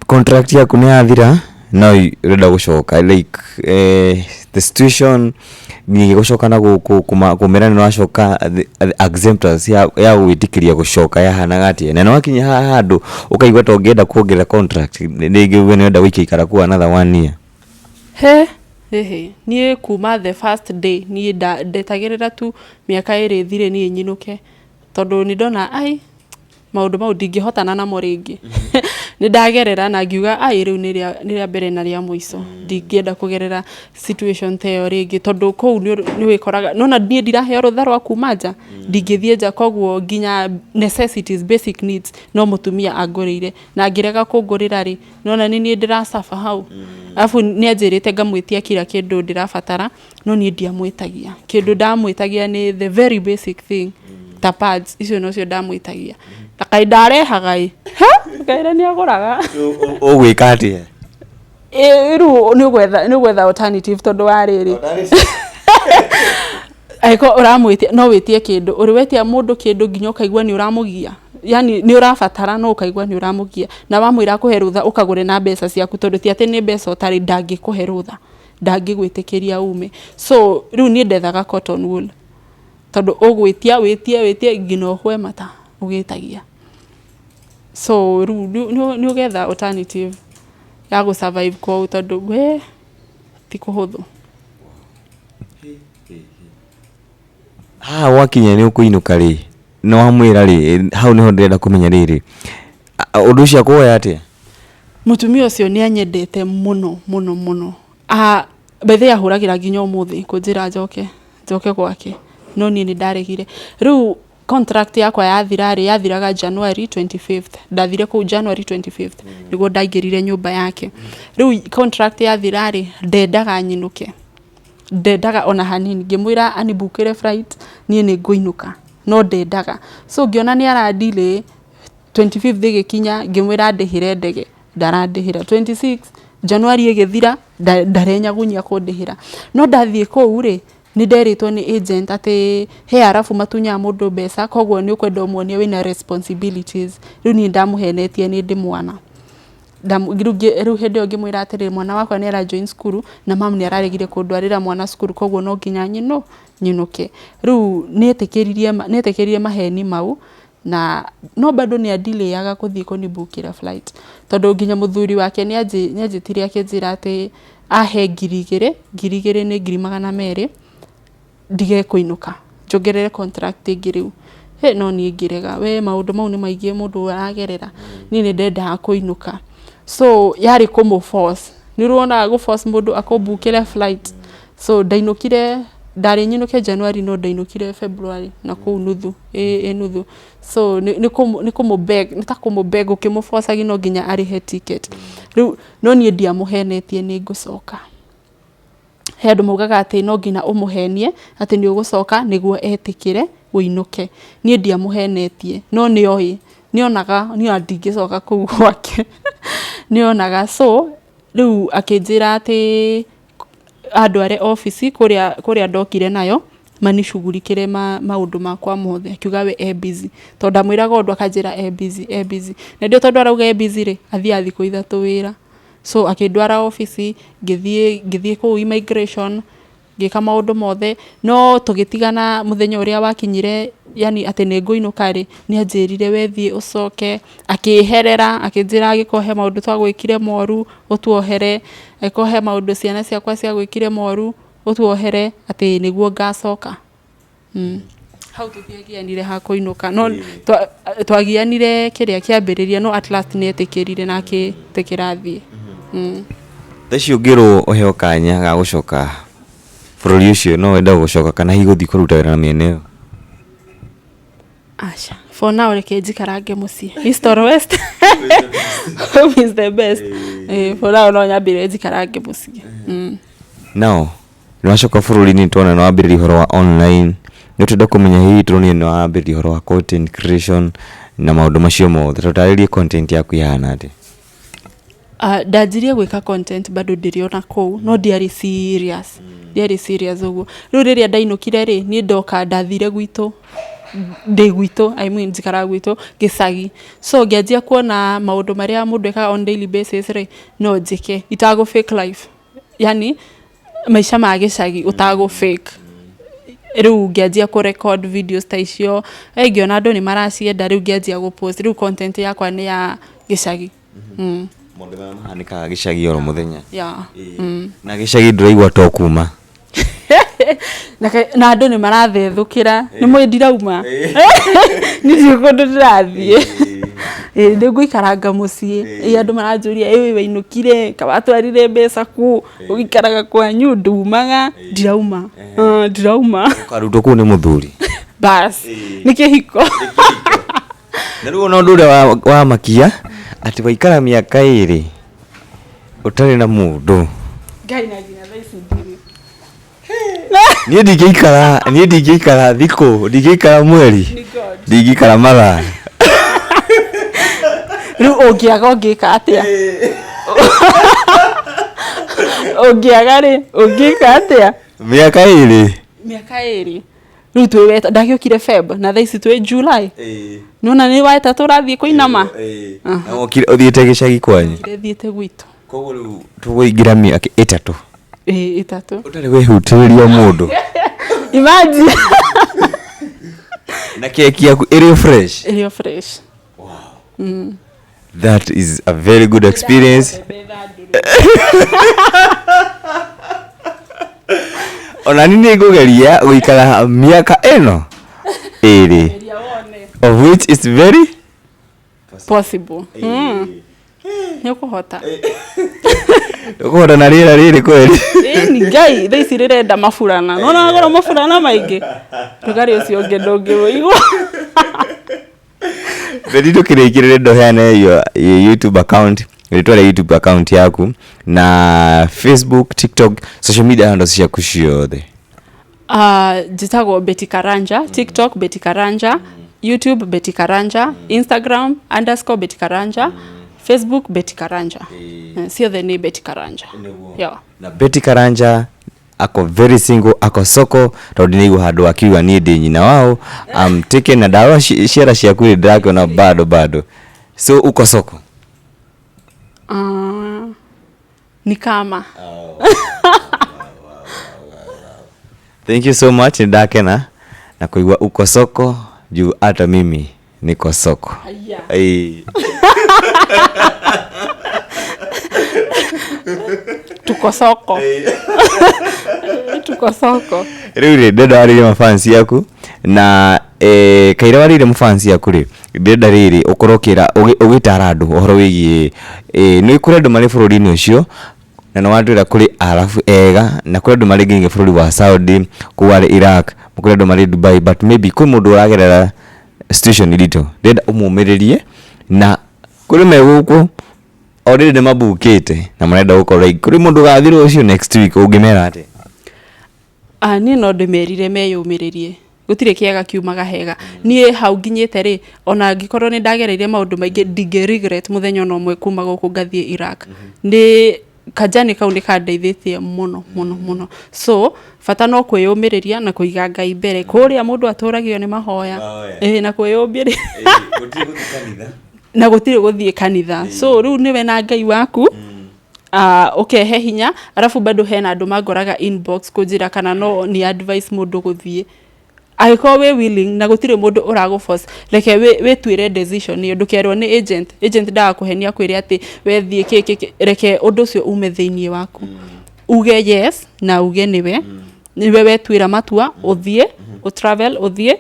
contract yaku nĩ yathira no ũrenda gũcoka like the situation ningĩ gũcoka na gũkũ kũmera nĩ ũracoka the acceptance ya gwĩtĩkĩria gũcoka yahanaga atĩa? Na nĩ wakinya haha handũ ũkaigua ta ũngĩenda kuongerera contract rĩngĩ uge nĩ ũrenda gũikaikara kuo another one year? He ĩhĩ, niĩ kuma the first day niĩ ndetagĩrĩra tu mĩaka ĩrĩ ĩthire niĩ nyinũke, tondũ nĩ ndona ai maũndũ mau ndingĩhotana namo rĩngĩ. Nĩ ndagerera na ngiuga ai rĩu nĩ rĩa mbere na rĩa mũico, ndingĩenda kũgerera situation ta ĩyo rĩngĩ, tondũ kũu nĩ wĩkoraga, nĩwona niĩ ndiraheo rũtha rwa kuma nja, ndingĩthiĩ nja koguo nginya necessities, basic needs no mũtumia angũrĩire, na angĩrega kũngũrĩra rĩ, nĩwona nĩ niĩ ndĩra suffer hau. Arabu nĩ anjĩrĩte ngamwĩtia kila kĩndũ ndĩrabatara, no niĩ ndiamwĩtagia. Kĩndũ ndamwĩtagia nĩ the very basic thing ta pads, icio nocio ndamwĩtagia. Na kaĩ ndarehaga ĩ, ngaĩra nĩ agũraga. Ũgwĩka atĩa? Ĩ rĩu nĩ ũgwetha alternative tondũ wa rĩrĩ, angĩkorwo ũramwĩtia no wĩtie kĩndũ, ũrĩ wetia mũndũ kĩndũ nginya ũkaigua nĩ ũramũgia, yani nĩ ũrabatara no ũkaigua nĩ ũramũgia, na wamwĩra akũhe rũtha ũkagũre na mbeca ciaku tondũ ti atĩ nĩ mbeca ũtarĩ, ndangĩkũhe rũtha, ndangĩgwĩtĩkĩria ume. So rĩu niĩ ndethaga cotton wool, tondũ ũgwĩtia wĩtie wĩtie nginya ũhwe mata ũgĩtagia. So rĩu nĩ ũgetha alternative ya gũ survive kũu tondũ we ti kũhũthũ. Haha gwakinya nĩ ũkũinũka rĩ, nĩ wamwĩra rĩ, hau nĩho ndĩrenda kũmenya rĩrĩ, ũndũ ũcio akũoya atĩa? Mũtumia ũcio nĩ anyendete mũno mũno mũno. By the way ahũragĩra nginya ũmũthĩ kũnjĩra njoke njoke gwake, no niĩ nĩ ndaregire. Rĩu contract yakwa yathira rĩ, yathiraga January 25th, ndathire kũu January 25th nĩguo ndaingĩrire nyũmba yake. Rĩu contract yathira rĩ, ndendaga nyinũke, ndendaga ona hanini, ngĩmwĩra anibukĩre flight niĩ nĩ ngũinũka, no ndendaga. So ngĩona nĩ ara delay, 25th ĩgĩkinya ngĩmwĩra andĩhĩre ndege, ndarandĩhĩra. 26 January ĩgĩthira, ndarenyagunyia kũndĩhĩra. No ndathiĩ kũu rĩ, nĩ nderĩtwo nĩ agent atĩ he arabu matunyaga mũndũ mbeca, koguo nĩ ũkwenda ũmuonie wĩna responsibilities. Rĩu niĩ ndamũhenetie nĩ ndĩ mwana. Rĩu hĩndĩ ĩyo ngĩmwĩra atĩrĩrĩ, mwana wakwa nĩ ara join cukuru na mamu nĩ araregire kũndwarĩra mwana cukuru koguo no nginya nyinũke. Rĩu nĩ etĩkĩririe maheni mau na no bado nĩ a-delay-aga kũthiĩ kũnibukĩra flight, tondũ nginya mũthuri wake nĩ anjĩtire akĩnjĩra atĩ ahe 2000, 2000 nĩ 200,000, ndige kũinũka, njongerere contract ĩngĩ rĩu. Hĩ no niĩ ngĩrega, we maũndũ mau nĩ maingĩ mũndũ aragerera, niĩ nĩ ndendaga kũinũka. So yarĩ kũmũ force, nĩ ũronaga gũ force mũndũ akũbukĩre flight. So ndainũkire, ndarĩ nyinũke January no ndainũkire February na kũu nuthu, ĩ nuthu. So nĩ kũmũ beg, nĩ ta kũmũ beg ũkĩmũ force no nginya arĩhe ticket. Rĩu no niĩ ndiamũhenetie nĩ ngũcoka. He andũ maugaga atĩ no nginya ũmũhenie atĩ nĩ ũgũcoka nĩguo etĩkĩre ũinũke. Niĩ ndiamũhenetie no nĩ oĩ, nĩ onaga niĩ ona ndingĩcoka kũu gwake, nĩ onaga. So rĩu akĩnjĩra atĩ andware obici kũrĩa ndokire nayo manicugurikĩre maũndũ makwa mothe, akiuga we e busy, tondũ ndamwĩraga ũndũ akanjĩra e busy, e busy. Na hĩndĩ ĩyo tondũ arauga e busy rĩ, athiaga thikũ 3 wĩra. So akĩndwara obici, ngĩthiĩ kũu immigration, ngĩka maũndũ mothe, no tũgĩtigana mũthenya ũrĩa wakinyire yani atĩ nĩ ngũinũka rĩ, nĩ anjĩrire we thiĩ ũcoke, akĩherera, akĩnjĩra angĩkorwo he maũndũ twagwĩkire moru ũtuohere, angĩkorwo he maũndũ ciana ciakwa ciagwĩkire moru ũtuohere, atĩ nĩguo ngacoka. Hau tũtiagianire ha kũinũka, no twagianire kĩrĩa kĩambĩrĩria, no at last nĩ etĩkĩrire na akĩtĩkĩra thiĩ. Thaa ici ũngĩrwo ũheo kanya ga gũcoka bũrũri ũcio no wende gũcoka kana hihi gũthiĩ kũruta wĩra na mĩena ĩyo? Aca, For now reke njikarange mũciĩ, east or west, home is the best. For now no nyambĩrĩrie njikarange mũciĩ. Now nĩ wacoka bũrũri-inĩ, tuona nĩ wambĩrĩria ũhoro wa online, nĩ tũrenda kũmenya hihi tũronire nĩ wambĩrĩria ũhoro wa content creation na maũndũ macio mothe, tũtarĩrie content yaku ihana atĩa? Ndanjirie gwĩka content bado ndĩrĩ ona kũu, no ndiarĩ serious, ndiarĩ serious ũguo. Rĩu rĩrĩa ndainũkire rĩ, niĩ ndoka ndathire gwitũ, ndĩ gwitũ, I mean njikaraga gwitũ gĩcagi, so ngĩanjia kuona maũndũ marĩa mũndũ ekaga on daily basis rĩ, no njĩke itagũ fake life, yani maica ma gĩcagi ũtagũ fake. Rĩu ngĩanjia kũ record videos ta icio, ngĩona andũ nĩ maracienda, rĩu ngĩanjia gũ post. Rĩu content yakwa nĩ ya gĩcagi. Maũndũ marĩa mahanĩkaga gĩcagi oro mũthenya. Yeah. Na gĩcagi ndũraigua to kuma? Na andũ nĩ marathethũkĩra, nĩ mũĩ ndirauma, niĩ ndirĩ kũndũ ndĩrathiĩ. Ĩ, nĩ ngũikaranga mũciĩ. Ĩ, andũ maranjũria, ĩ wainũkire kawatwarire mbeca kũ, ũgĩikaraga kwanyu ndumaga? Ndirauma. Ah, ndirauma. Ũkarutwo kũu nĩ mũthuri. Bas, nĩ kĩhiko. Na rĩu ona ũndũ ũrĩa wamakia atĩ waikara mĩaka 2 ũtarĩ na mũndũ. Ngai, na nginya thaa ici ndirĩ. Niĩ ndingĩikara thikũ, ndingĩikara mweri. Nĩ God. Ndingĩikara mathaa. Rĩu ũngĩaga ũngĩka atĩa? Ũngĩaga rĩ, ũngĩka atĩa? Mĩaka 2. Mĩaka 2 rĩu twĩ weta, ndagĩũkire Feb na thaa ici twĩ July, nĩwona nĩ wetatũ ũrathiĩ kũinama. Na wokire ũthiĩte gĩcagi kwanyu? Thiĩte gwitũ. Koguo rĩu tũgũingĩra mĩaka 3. Ĩ, 3. Ũtarĩ wehutĩrĩria mũndũ. Imagine. Na keki yaku ĩrĩ o fresh. Ĩrĩ o fresh. That is a very good experience. Ona ni nĩ ngũgeria gũikara mĩaka ĩno 2, of which is very possible. Nĩ ũkũhota. Ũkũhota na rĩera rĩrĩ kweri? Ĩni Ngai, thaa ici rĩrenda maburana, nona wagũra maburana maingĩ, rugarĩ ũcio ũngĩ ndũngĩũigua. Beti, tũkĩrĩkĩrĩria, ndoheane your YouTube account, rĩtwa rĩa YouTube account yaku na Facebook, TikTok, social media handles ciaku ciothe. Njĩtagwo Betty Karanja. TikTok Betty Karanja, YouTube Betty Karanja, Instagram _BettyKaranja, Facebook Betty Karanja. Ciothe nĩ Betty Karanja, yeah. Na Betty Karanja ako very single, ako soko, tondũ ndinaigua handũ akiuga niĩ ndĩ nyina wao, I'm taken, na ndarora ciara ciaku rĩ, ndĩrakĩona bado bado, so uko soko. Ni kama. Thank you so much, nĩndakena na kũigua uko soko juu hata mimi niko soko. Aya. Ĩĩ. Tuko soko, tuko soko. Rĩu rĩ, ndĩrenda warĩrie mafansi yaku na kaira warĩire mafansi yaku rĩ, ndĩrenda rĩrĩ ũkorwo ũkĩra ũgĩtara andũ ũhoro wĩgiĩ nĩ kũrĩ andũ marĩ bũrũri-inĩ ũcio, na nĩ watwĩra kũrĩ Arabu ega na kũrĩ andũ marĩ nginya bũrũri wa Saudi, kũu arĩ Iraq, kũrĩ andũ marĩ Dubai, but maybe kwĩ mũndũ ũragerera situation nditũ, ndĩrenda ũmũmĩrĩrie, na kũrĩ me gũkũ already nĩ mabukĩte na marenda gũkorwo kũrĩ mũndũ ũgathiĩ rũciũ, next week, ũngĩmera atĩa? Ah, niĩ no ndĩmerire meyũmĩrĩrie, gũtirĩ kĩega kiumaga hega. Niĩ hau nginyĩte rĩ, ona angĩkorwo nĩ ndagereire maũndũ maingĩ, ndingĩ regret mũthenya ona ũmwe kuma gũkũ ngathiĩ Iraq. Nĩ kajani kau nĩ kandeithĩtie mũno mũno mũno, so bata no kwĩyũmĩrĩria na kũiga Ngai mbere. Kũrĩa mũndũ atũragio nĩ mahoya. Mahoya. Ĩĩ, na kwĩyũmbĩrĩria na gũtirĩ gũthiĩ kanitha, so rĩu nĩwe na Ngai waku, ũkehe hinya. Arabu bado hena andũ mangoraga inbox kũnjĩra kana no ni advice mũndũ gũthiĩ. Angĩkorwo wĩ willing na gũtirĩ mũndũ ũragũ force, reke wĩtuĩre decision ĩyo, ndũkerwo nĩ agent. Agent ndagakũhenia kwĩre atĩ we thiĩ kĩ kĩ kĩ. Reke ũndũ ũcio ume thĩinĩ waku, uge yes na uge nĩwe wetuĩra matua, ũthiĩ ũtravel, ũthiĩ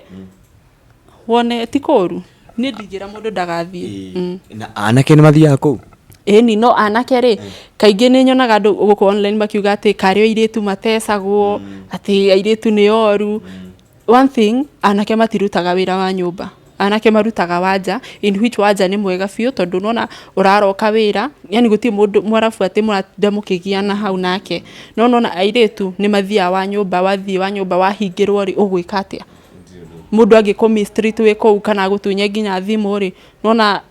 wone ti kũru. Niĩ ndingĩra mũndũ ndagathiĩ. Na anake nĩ mathiaga kũu? Ĩni, no anake rĩ, kaingĩ nĩ nyonaga andũ gũkũ online makiuga atĩ karĩ o airĩtu matecagwo, atĩ airĩtu nĩ oru. One thing, anake matirutaga wĩra wa nyũmba. Anake marutaga wanja, in which wanja nĩ mwega biũ, tondũ nona ũraroka wĩra, yani gũtirĩ mũndũ mwarabu atĩ mũratinda mũkĩgiana hau nake. No nona airĩtu nĩ mathiaga wa nyũmba, wathiĩ wa nyũmba wahingĩrwo rĩ, ũgwĩka atĩa? Mũndũ angĩkũ mistreat wĩ kũu kana agũtunye nginya thimũ rĩ, nona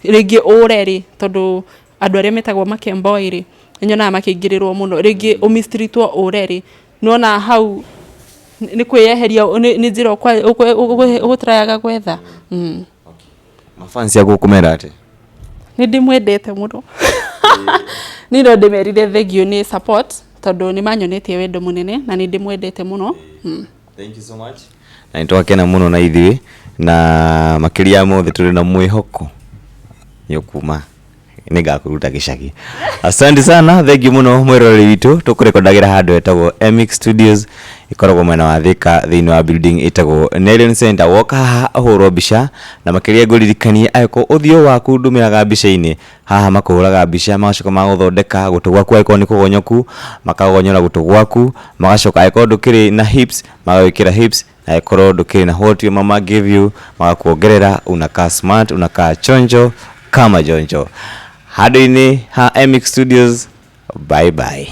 rĩngĩ ũre rĩ, tondũ andũ arĩa metagwo makemboi rĩ, nyonaga makĩingĩrĩrwo mũno. Rĩngĩ ũmistreatwo ũre rĩ, nona hau nĩ kwĩyeheria, nĩ njĩra ũgũtrayaga gwetha. Mafans aku ũkũmera atĩa? Nĩ ndĩmwendete mũno. Niĩ no ndĩmerire thengiũ nĩ support, tondũ nĩ manyonetie wendo mũnene na nĩ ndĩmwendete mũno. Thank you so much. Na nĩ twakena mũno na ithuĩ, na makĩria ya mothe tũrĩ na mwĩhoko nĩ ũkuma nĩ ngakũruta gĩcagi. Asante sana, thank you mũno mwĩroreri witũ. Tũkũrekondagĩra handũ hetagwo Emix Studios, ĩkoragwo mwena wa Thika thĩinĩ wa building ĩtagwo Nelion Center. Woka haha ũhũrwo mbica, na makĩria ngũririkanie angĩkorwo ũthiũ waku ndumĩraga mbica-inĩ, haha makũhũraga mbica magacoka magũthondeka gũtũ gwaku, angĩkorwo nĩ kũgonyoku makagonyora gũtũ gwaku, magacoka angĩkorwo ndũkĩrĩ na hips magagwĩkĩra hips, na angĩkorwo ndũkĩrĩ na what your mama gave you magakuongerera, unakaa smart, unakaa chonjo kama jonjo. Handũ-inĩ ha Emix Studios, bye bye.